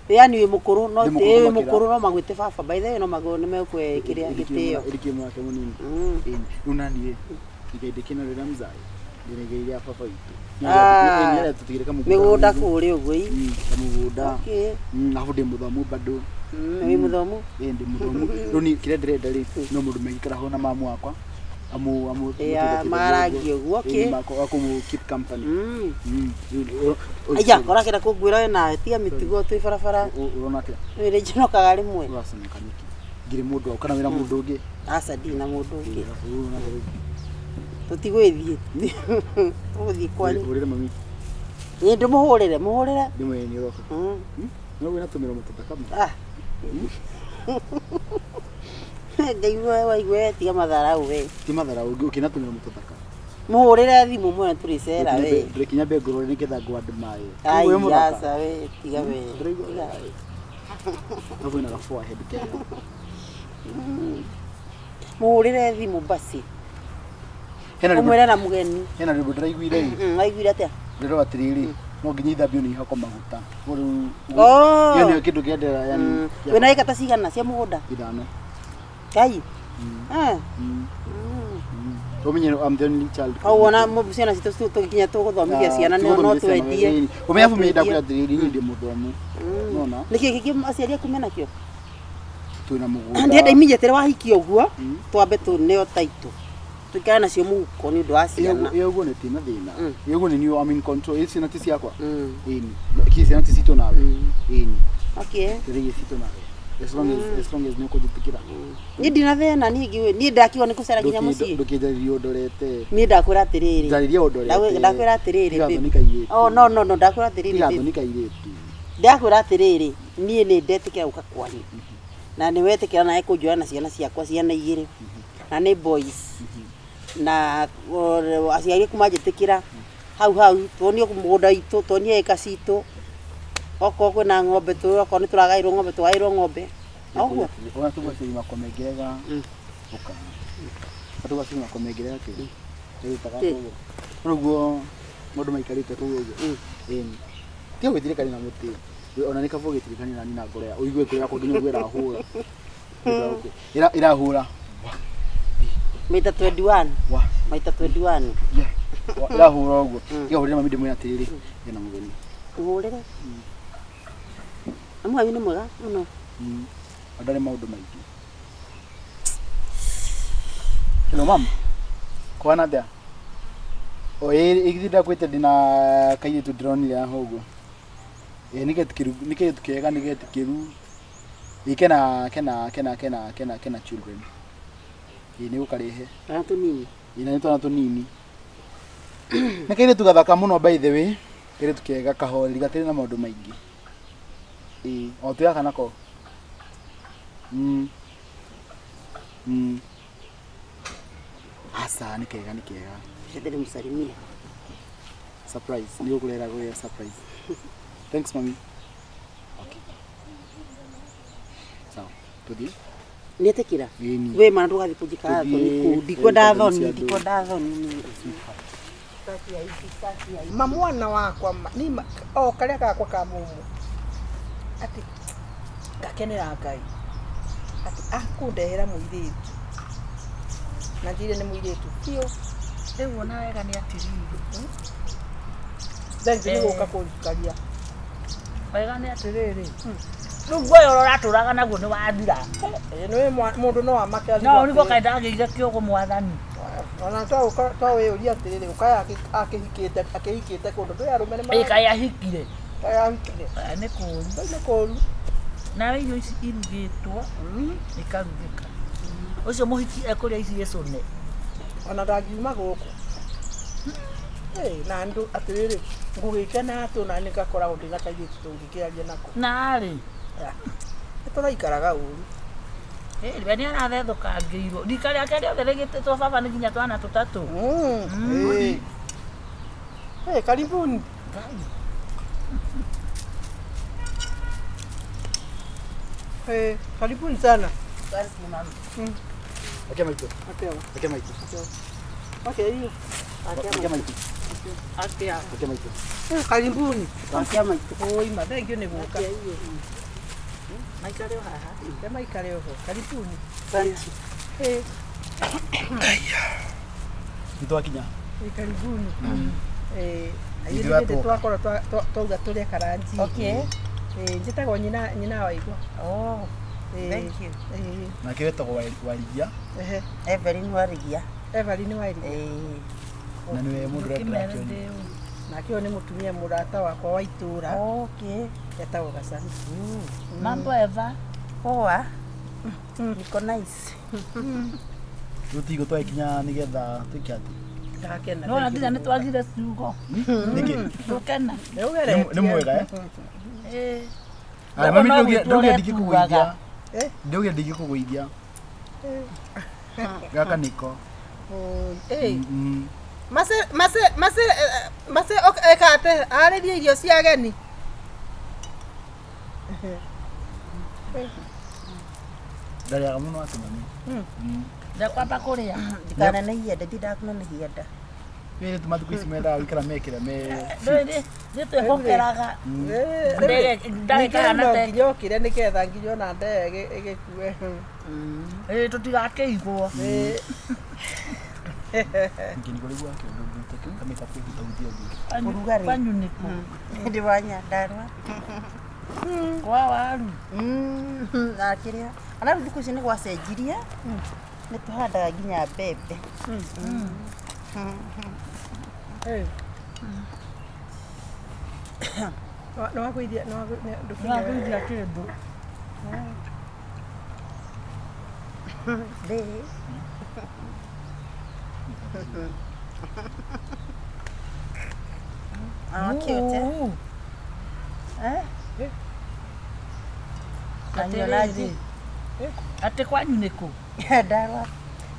Yani wĩ mũkũrũ no Ndĩ mũkũrũ wĩ kũmakĩra. mũkũrũ no magwĩte baba. By the way no magwo nĩ mekwe kĩrĩa gĩtĩo. Ĩrĩkie mwake mũnini. Ĩni. Rĩu naniĩ igai ndĩkĩnorĩra mzai ndĩna igai rĩa baba witũ. Ah. Nĩarĩa tũtigĩre kamũgũnda Mĩgũnda hanini. kũrĩa ũguo ii. Kamũgũnda. Okay. Arabu ndĩ mũthomu bado. Wĩ mũthomu? Ĩĩ ndĩ mũthomu. Rĩu niĩ kĩrĩa ndĩrenda rĩ no mũndũ maikara ho na mamu wakwa amu amu Yeah, marangie ũguo, okay. akũmũ keep company. Rĩu Aya, ũrakĩenda kũnguĩra we nawe tiga mĩtugo twĩ barabara. Ũrona atĩa? Wĩrĩ njinokaga rĩmwe. Ũraconoka nĩkĩ? Ngirĩ mũndũ waku kana wĩna mũndũ ũngĩ? Aca ndirĩ na mũndũ ũngĩ. Ũrona atĩa? Tũtigwĩthiĩ. Tũgũthiĩ kwanyu. Hũrĩra mami. Ĩ ndĩmũhũrĩre, mũhũrĩre. Ndĩmwĩre nĩ ũroka. No wĩna tũmĩromo tũthaka mũno. Ah. Ngaigua waigua tiga matharau we. Ti matharau ũkĩna tũmĩromo tũthaka. Mũhũrĩre thimũ mwene tũrĩcera we. Ndĩrekinya mbe ngũrore nĩgetha ngũ admire. Ai Wĩ mũthaka. aca we tiga we. Ndĩraigua Tiga. Alafu ina forehead kega. Mũhũrĩre thimũ basi. Hena rwĩmbo Ũmwĩre na mũgeni. hena rwĩmbo ndĩraiguire ĩ. Waiguire atĩa? Ndĩrona atĩrĩrĩ no nginya ithambio nĩ ihakwo maguta. Ũguo rĩu Oh. ĩyo nĩyo kĩndũ kĩendera yani Wĩna ĩka ta cigana cia mũgũnda? ithano. Ngai. Eh. Ũmenye I'm the only child. Kau wona ciana citũ tũgĩkinya tũgũthomithia ciana no twendie. Ũmenye abu mimi ndakwĩra atĩrĩrĩ niĩ ndĩ mũthomu. Nona Nĩkĩ gĩkĩ aciari aku menakĩo? twĩna mũgũnda. Ndĩrenda immediately wahikia ũguo twambe tũneo taitũ tũikare nacio mũhuko nĩ ũndũ wa ciana. Ĩyo ũguo nĩ tina thĩna. Ĩyo ũguo nĩ niĩ I'm in control. Ĩ ciana ti ciakwa. Ĩni. Kĩ ciana ti citũ nawe. Ĩni. Okay. Ndĩrĩgie citũ nawe. As long as as long as nĩ ũkũnjĩtĩkĩra. Niĩ ndina thĩna niĩ ngĩũĩ niĩ ndakiuga nĩ kũcera nginya mũciĩ. Ndũkĩnjarĩrie ũndorete. Niĩ ndakwĩra atĩrĩrĩ. Njarĩria ũndorete. Ndakwĩra atĩrĩrĩ. Tiga babe. thoni kairĩtu. Oh no no no ndakwĩra atĩrĩrĩ. Tiga babe. thoni kairĩtu. Ndakwĩra atĩrĩrĩ niĩ nĩ ndetĩkĩra gũka kwanyu na nĩ wetĩkĩra nawe kũnjoya na ciana ciakwa ciana igĩrĩ na nĩ boys na aciari aku manjĩtĩkĩra hau hau tuonio mũgũnda witũ tuonio ĩka citũ okorwo kwĩna ng'ombe okorwo nĩ tũragaĩrwo ng'ombe tũgaĩrwo ng'ombe ũguo. Ona tũgacĩri makomengerega ũka. Tũgacĩri makomengerega kĩ. Ĩrutaga kũguo. Ũguo mũndũ maikarĩte kũu ũguo. Ĩni. Tiga gwĩtirikania na mũtĩ. Ona nĩ kaba ũgĩtirikania na nina ngoro ya ũigue ngoro yakwa nginya ũguo ĩrahũra. Ĩrahũra. Maita 21. Wa. Maita 21. Yeah. Ĩrahũra ũguo. Tiga hũrĩra mami ndĩmwĩre atĩrĩrĩ ena mũgeni. Ũhũrĩre. Amu wanyu nĩ mwega mũno. Ndarĩ maũndũ maingĩ. Hello mam. Kwana atĩa? O ĩ githĩ ndakwĩte ndĩna kairĩtu ndĩronire haha ũguo. Ĩ nĩ getĩkĩru nĩ kairĩtu kega nĩ getĩkĩru. Ĩ kena kena kena kena kena kena children. Ĩ nĩ gũkarehe. Twana tũnini. Ĩ na nĩ twana tũnini. Nĩ kairĩtu gathaka mũno by the way. Kairĩtu kega kahoreri gatirĩ na maũndũ maingĩ. Ĩ o twĩ gaka nako. Aca nĩ kega nĩ kega. Ndĩrĩ mũsalimia. Surprise. Nĩ gũkũrehera gũkũrehera surprise. Thanks mami. Okay. Sawa. Tuthiĩ? Nĩetĩkĩra? Ĩni. We mana ndũgathiĩ kũnjĩka Tũthiĩ, thoni kũu. Ndikwenda thoni thoni, cia andũ. ndikwenda thoni. Ma mwana wakwa ni o karia gakwa ka mumu ati ngakenera Ngai ati akundehera muiritu na njire ni muiritu biũ. Rĩu ona wega nĩ atĩrĩrĩ. Thengiũ nĩ gũka kũnjikaria. Wega nĩ atĩrĩrĩ. Rĩu guoya ũrĩa ũratũraga naguo nĩ wathira. Ĩĩ nĩ mũndũ no amake No nĩguo kaĩ ndagĩire kĩũgũ mwathani. Ona to wĩyũrie atĩrĩrĩ ũkaya akĩhikĩte akĩhikĩte kũndũ ndũĩ arũme nĩ Ĩ kaĩ ahikire. Kaĩ ahikire. Nĩ kũũru. Nĩ kũũru. Nawe irio ici irugĩtwo ikarugĩka. Ũcio mũhiki ekũrĩa ici ĩcũne. Ona ndangiuma gũkũ. Na andũ atĩrĩrĩ ngũgĩkena atĩ ona nĩ ngakoragwo ndĩna kairĩtu tũngĩkĩaria nako. Narĩ. Nĩ tũraikaraga ũru. We nĩ arathethũkangĩirwo. Rika rĩake rĩothe rĩgĩtĩtwo baba nĩ nginya twana tũtatũ. Karibuni. Karibuni sana. Ake maitũ. Ake maitũ. Okay, hiyo. Ake maitũ. Atia. Akia maitũ. Karibuni. Akia maitũ. Oi ma thank you nĩ gũka. Maikare o haha. Ke maikare oho. Karibuni. Asante. Eh, Nĩ twakinya. eh, karibuni. Eh, Ithuĩ ithuĩ atuoka. twakorwo twauga tũrĩe karanji. Okay. Eh, njĩtagwo nyina nyina wa igwa. Oh, Eh, thank you. Eh, Nake wetagwo Warigia ehe. Evelyn Warigia. Evelyn Wairigia. Eh. na nĩwe mũndũ ũrĩa Kĩmere ndĩrakĩonia. ndĩũ. Nake ũyũ nĩ mũtumia mũrata wakwa wa itũra Okay. etagwo Gacani. Mambo Eva. Poa. Niko nice. Rĩu tigo twagĩkinya nĩgetha twĩke atĩ. Ndakena. Nona nginya nĩ twagire ciugo. Nĩkĩ? Tũkena. Nĩ ũgeretie. Nĩ mwega eh? Eh. Aya, mami No ndaugira gwĩtua ndaugira ndingĩkũgũithia. ũretuaga. Eh? Ndaugira ndingĩkũgũithia. Gaka nĩko. Oi, eh. Mm. Mase mase mase eh, mase ekate arĩrie irio cia ageni. Ndarĩaga mũno atĩ mami. Ndekwamba kũrĩa. Ndikanenehie nda, ndindaga kũnenehia nda. Wĩrĩ tu mathikũ ici mendaga gũikara mekĩra me Ndũĩ nĩ twĩhokeraga. Eh, Ndagĩka no hana te. nginya ũkire nĩgetha nginya ona nda ĩyo ĩgĩkue. Ĩĩ tũtigakĩigwo. Eh, ningĩ nĩguo rĩu akĩũndũ kamĩta kwĩhutahutia ũguo. Ũrugarĩ. Kwanyu nĩkũ? Ndĩ wa Nyandarua. Kwa waru. Na kĩrĩa. Ona rĩu thikũ ici nĩ gwacenjirie. Nĩ tũhandaga nginya mbembe. eh. Nĩ wagũithia nĩ Nĩ wagũithia kĩndũ. Thĩ. Ah, cute. Eh? Atĩrĩrĩ. Atĩ kwanyu nĩkũ? Nyandarua.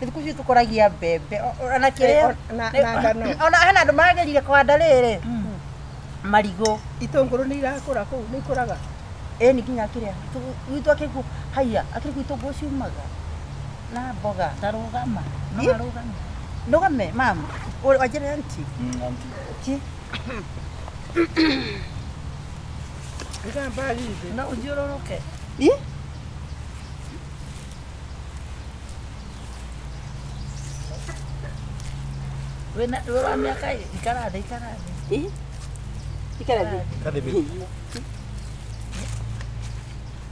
Thikũ ici tũkũragia mbembe ona kĩrĩa Eh, na ngano. ona hena andũ magerire kũhanda rĩrĩ marigũ Itũngũrũ nĩ irakũra kũu nĩ ikũraga. ĩni nginya kĩrĩa gwitũ akĩku haiya akĩrĩ gwitũ ngũ ciumaga na mboga Ta rũgama. No Ĩ? arũgame. ndũgame mam wanjĩre anti Mm, auntie. ki Iga mbagi thĩ. No ũthiũrũrũke. ĩ Wĩna wĩ wa mĩaka ikara thĩ ikara thĩ. ĩ ikara thĩ Kathĩ baby.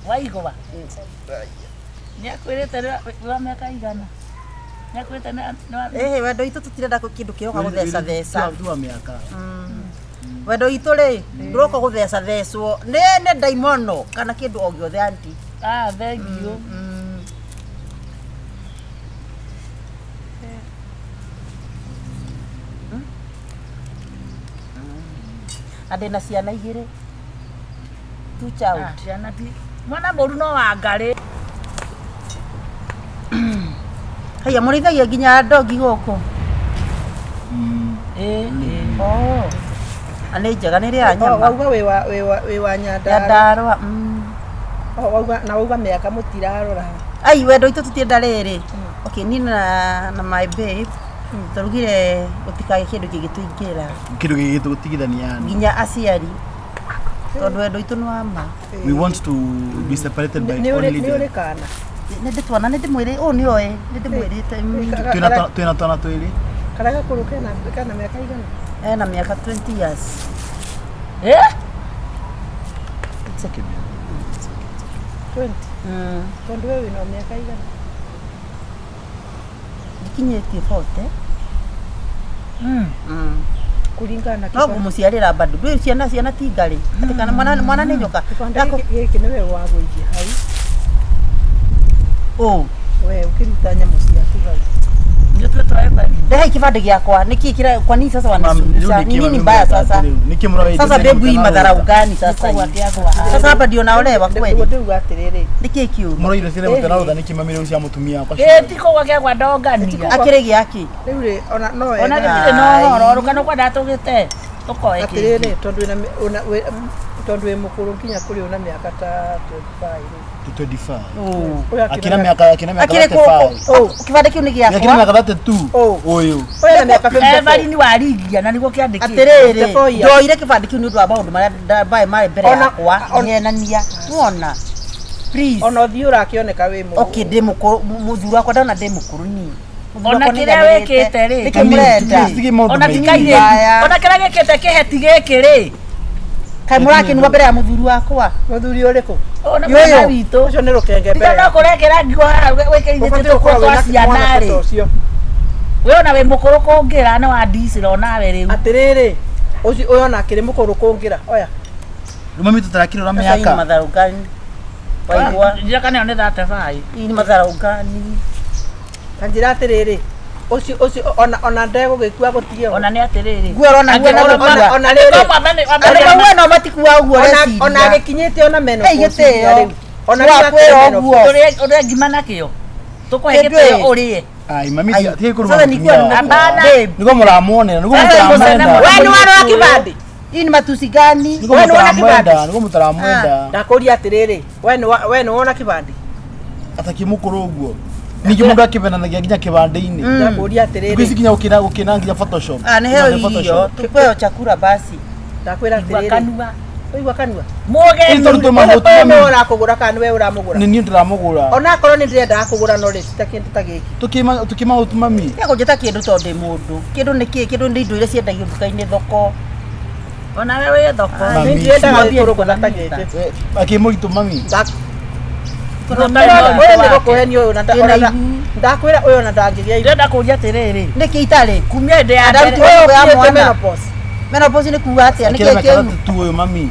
Waigwa. Nĩ akwĩrĩte wĩ wa mĩaka igana. Nĩ akwĩrĩte nĩ wa ĩhĩ wendo witũ tũtirenda kĩndũ kĩroka gũtheca theca Tu wa mĩaka. wendo witũ rĩ ndũroka gũtheca thecwo nĩ nĩ ndaimono kana kĩndũ o gĩothe anti Ah, thank you. Na ndĩna ciana igĩrĩ two child Ah, ciana ti mwana mũru no wa ngarĩ. haiya mũrĩithagia nginya ndogi gũkũ Ĩĩ ĩĩ. Oh. Na nĩ njega nĩ rĩa Oh, nyama wauga wĩ wa wĩ wa wĩ wa Nyandarua. Nyandarua. Oh, wauga na wauga mĩaka mũtirarora. Ai wendo witũ tũtienda rĩrĩ. Okay, niĩ na my babe tũrugire gũtikagĩe kĩndũ kĩngĩtũingĩra Kĩndũ gĩgĩtũtigithania yani. nginya aciari tondũ wendo witũ nĩ wa ma. We want to be separated by Nĩ ũrĩ only nĩ ũrĩ death. kana. Nĩ ndĩtwana nĩ ndĩmwĩrĩ ũũ nĩ oĩ nĩ ndĩmwĩrĩte Twĩna twana twĩrĩ. Karĩa gakũrũ kena kana mĩaka igana. ena mĩaka 20 years. Eh? It's okay, babe. 20. Tondũ we wĩna mĩaka igana. Ndikinyĩtie 40. Kũringana na No ngũmũciarĩra bado ndũĩ ciana ciana ti ngarĩ atĩ kana mwana mwana nĩ nyoka. Kĩbanda gĩkĩ gĩkĩ nĩwe wagũithia hau. Ũ We ũkĩruta nyamũ ciaku hau. Nĩ twĩtwo Evelyn. Ndehe kibande gĩakwa nĩkĩ kira kwa nini sasa Mam, rĩu wanisumbusha nĩkĩ ni nini mami mbaya mũreka sasa atĩrĩ? Nĩkĩ mũrageithia sasa ciana bebu hii mũtana madharau rũtha? gani sasa Nĩkũgwa hii? kĩagwa haha. Sasa hapa ndio naolewa Nĩguo kweli ndĩuga atĩrĩrĩ. nĩkĩ kĩũru Mũraire ciana mũtana rũtha nĩkĩ mami rĩu cia mũtumia wakwa Ĩĩ ti kũgwa kĩagwa ndongania. akĩrĩ gĩakĩ Rĩu rĩ ona no Ona wega. gĩtirĩ na ũhoro rũkano kwendaga tũgĩte tũkoe kĩngĩ. Atĩrĩrĩ tondũ wĩna Tondu wi mukuru nginya kuri una miaka ta 25 To 25. Ũyũ Akina miaka akina miaka Akĩrĩ 35. kũ kĩbandĩ kĩu nĩ Akina gĩakwa. miaka 32. Oh. Ũyũ. Ũyũ ena miaka 54. Evelyn warigia na niguo kĩandĩkĩtwo. Atĩrĩrĩ, 54 years. ndoire kĩbandĩ kĩu nĩ ũndũ wa maũndũ marĩa mbaĩ marĩ mbere Ona- yakwa ngĩhenania. Nĩwona? Please. Ona ũthiũ ũrakĩoneka wĩ mũkũrũ. Okay, ndĩ mũkũrũ, mũthuri wakwa ndona ndĩ mũkũrũ niĩ. Mũthuri Ona wakwa nĩ kĩrĩa aiganĩrĩte. wĩkĩte rĩ. Nĩkĩ mũrenda? Tige maũndũ Ona maingĩ. tikairĩtu. Ona kĩrĩa gĩkĩte kĩheti gĩkĩ rĩ. Kaĩ mũrakĩnua mbere ya mũthuri wakwa? Mũthuri ũrĩkũ? Ona Yoyo. mwana witũ. Ũcio nĩ rũkenge Tiga mbere. no kũrekera ngigo haha wĩkĩrithĩtie Ũbatiĩ tũkũ gũkorwo twa wĩna ciana mwanake ta rĩ. ũcio. We ona wĩ mũkũrũ kũngĩra nĩ wandicĩra onawe rĩu. Atĩrĩrĩ, ũcio ũyũ ona akĩrĩ mũkũrũ kũngĩra. Oya. Rĩu mami tũtarakĩrora Sasa hii ni mĩaka. madharau gani? Waigua? Njĩra kana ĩyo nĩ 35. Hii ni madharau gani? Ta njĩra atĩrĩrĩ, ũcio ũcio ona ona ndegũgĩkua gũtige ũguo. Ona nĩ atĩrĩrĩ. Nguo ũrona nguo Angĩkorwo no ma- ona rĩrĩ. Angĩkorwo mwambane- Andũ wambane- maua no matikua ũguo Ona ũreciria. ona agĩkinyĩte ona menopause Ei, gĩtĩo. rĩu. Ona rĩu Wakwĩra akĩrĩ menopause. ũguo. Ũrĩe ũrĩe ngima nakĩo. Tũkũhe Kĩndũ gĩtĩo ĩ. ũrĩe. Ai mami Ai, tige kũruma sasa nikuwa mũtumia wakwa. Hapana. Babe, Nĩguo mũramuonera, nĩguo Sasa mũtaramwenda. mũcene We nĩ warora kĩbandĩ? hii ni matusi gani? Nĩguo We nĩ wona mũtaramwenda, kĩbandĩ? nĩguo mũtaramwenda. Ndakũria atĩrĩrĩ, we nĩ we nĩ wona kĩbandĩ? Atakĩmũkũrũ ũguo. Ningĩ mũndũ akĩvenanagia nginya kĩbandĩ-inĩ. Ndakũria Thikũ ici atĩrĩrĩ, nginya gũkĩna gũkĩna nginya Photoshop. Ah, niheo Nginya irio, Photoshop. tupewe chakula basi. ndakwĩra Igua atĩrĩrĩ. kanua. Ũigua kanua? Mũgeni. Ĩ tondũ tũma Ũyũ mũtumia nĩwe ũrakũgũra kana nĩwe ũramũgũra? nĩ niĩ ndĩramũgũra. Ona akorwo nĩ ndĩrendaga kũgũra no rĩ, ti ta kĩndũ ta gĩkĩ. Tũkĩma tũkĩma mami. Tiga kũnjĩta kĩndũ tondũ ndĩ mũndũ. Kĩndũ nĩ kĩĩ? Kĩndũ nĩ indo iria ciendagio nduka-inĩ thoko. Ona we wĩ thoko. Mami. Nĩ ndiendaga gĩkũrũgũtha ta gĩkĩ. Akĩmũritũ mami. Ũyũ nĩ gũkũhenia ũyũ na Ndĩna ona ihu. ndakwĩra ũyũ ona ndangĩgĩa ihu. Ndĩrenda kũria atĩrĩrĩ. Nĩkĩ itarĩ? Kumia hĩndĩ ya Ndarutirwo mbere. Ũyũ ya Ũyũ mwana. menopause. Menopause nĩ kuga atĩa? Nĩkĩ Akĩra mĩaka kĩu? 32 ũyũ mami.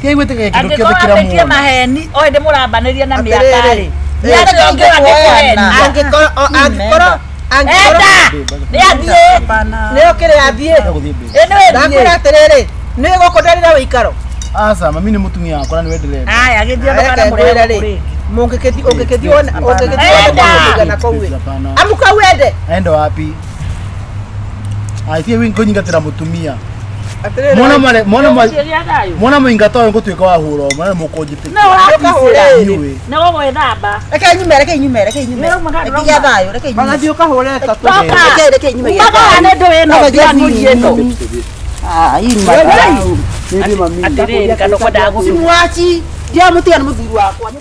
Tiga gwĩtĩka kĩndũ kĩothe Angĩkorwo ambĩtie kĩramuona. maheni o hĩndĩ mũrambanĩria na mĩaka Atĩrĩrĩ. rĩ. Ĩ. Nĩ atĩ ũngĩũra Kuoyana. gĩkũhenia. Angĩkorwo angĩkorwo angĩkorwo Enda! Nĩ athiĩ. Hapana. nĩ ũkĩrĩ athiĩ. Gũthiĩ mbere. Ĩ nĩ wĩthiĩ. Ndakwĩra atĩrĩrĩ, nĩ gũkũ ndarĩra wĩikaro. Aca mami nĩ mũtumia wakwa na nĩwe ndĩrenda. Aya gĩthiĩ Reke ndũkana ngwĩre mũrehe rĩ, gũkũ rĩngĩ. mũngĩkĩthi ũngĩkĩthi wona ũngĩkĩthi Enda! wona kũu ĩ. Hapana. Amuka wende. Aenda wapi? Ai tiga kũnyingatĩra mũtumia. Atĩrĩrĩ. Mwana mare mwana ma Ũgũthiĩ gĩa thayũ. mwana mũingata ũyũ ngũtuĩka wa hũra mwana mũkũnjĩtĩkia. No ũraticĩra. Niũĩ. Nĩ ũgwĩthamba. Reke nyume, reke nyume, reke nyume. Nĩ ũrauma kana Reke gĩa ndũrauma? thayũ, reke nyume. Ona thiĩ ũkahũre tatu. Toka. Reke reke nyume gĩa Umaga thayũ. nĩ ndũĩ ĩno Sasa ndiranguria ĩno. Ah, hii ni madharau. Nĩ mami. Atĩrĩrĩ kana ũkwendaga gũcuma. Simuachi. Ndiamũtiga nĩ mũthuri wakwa.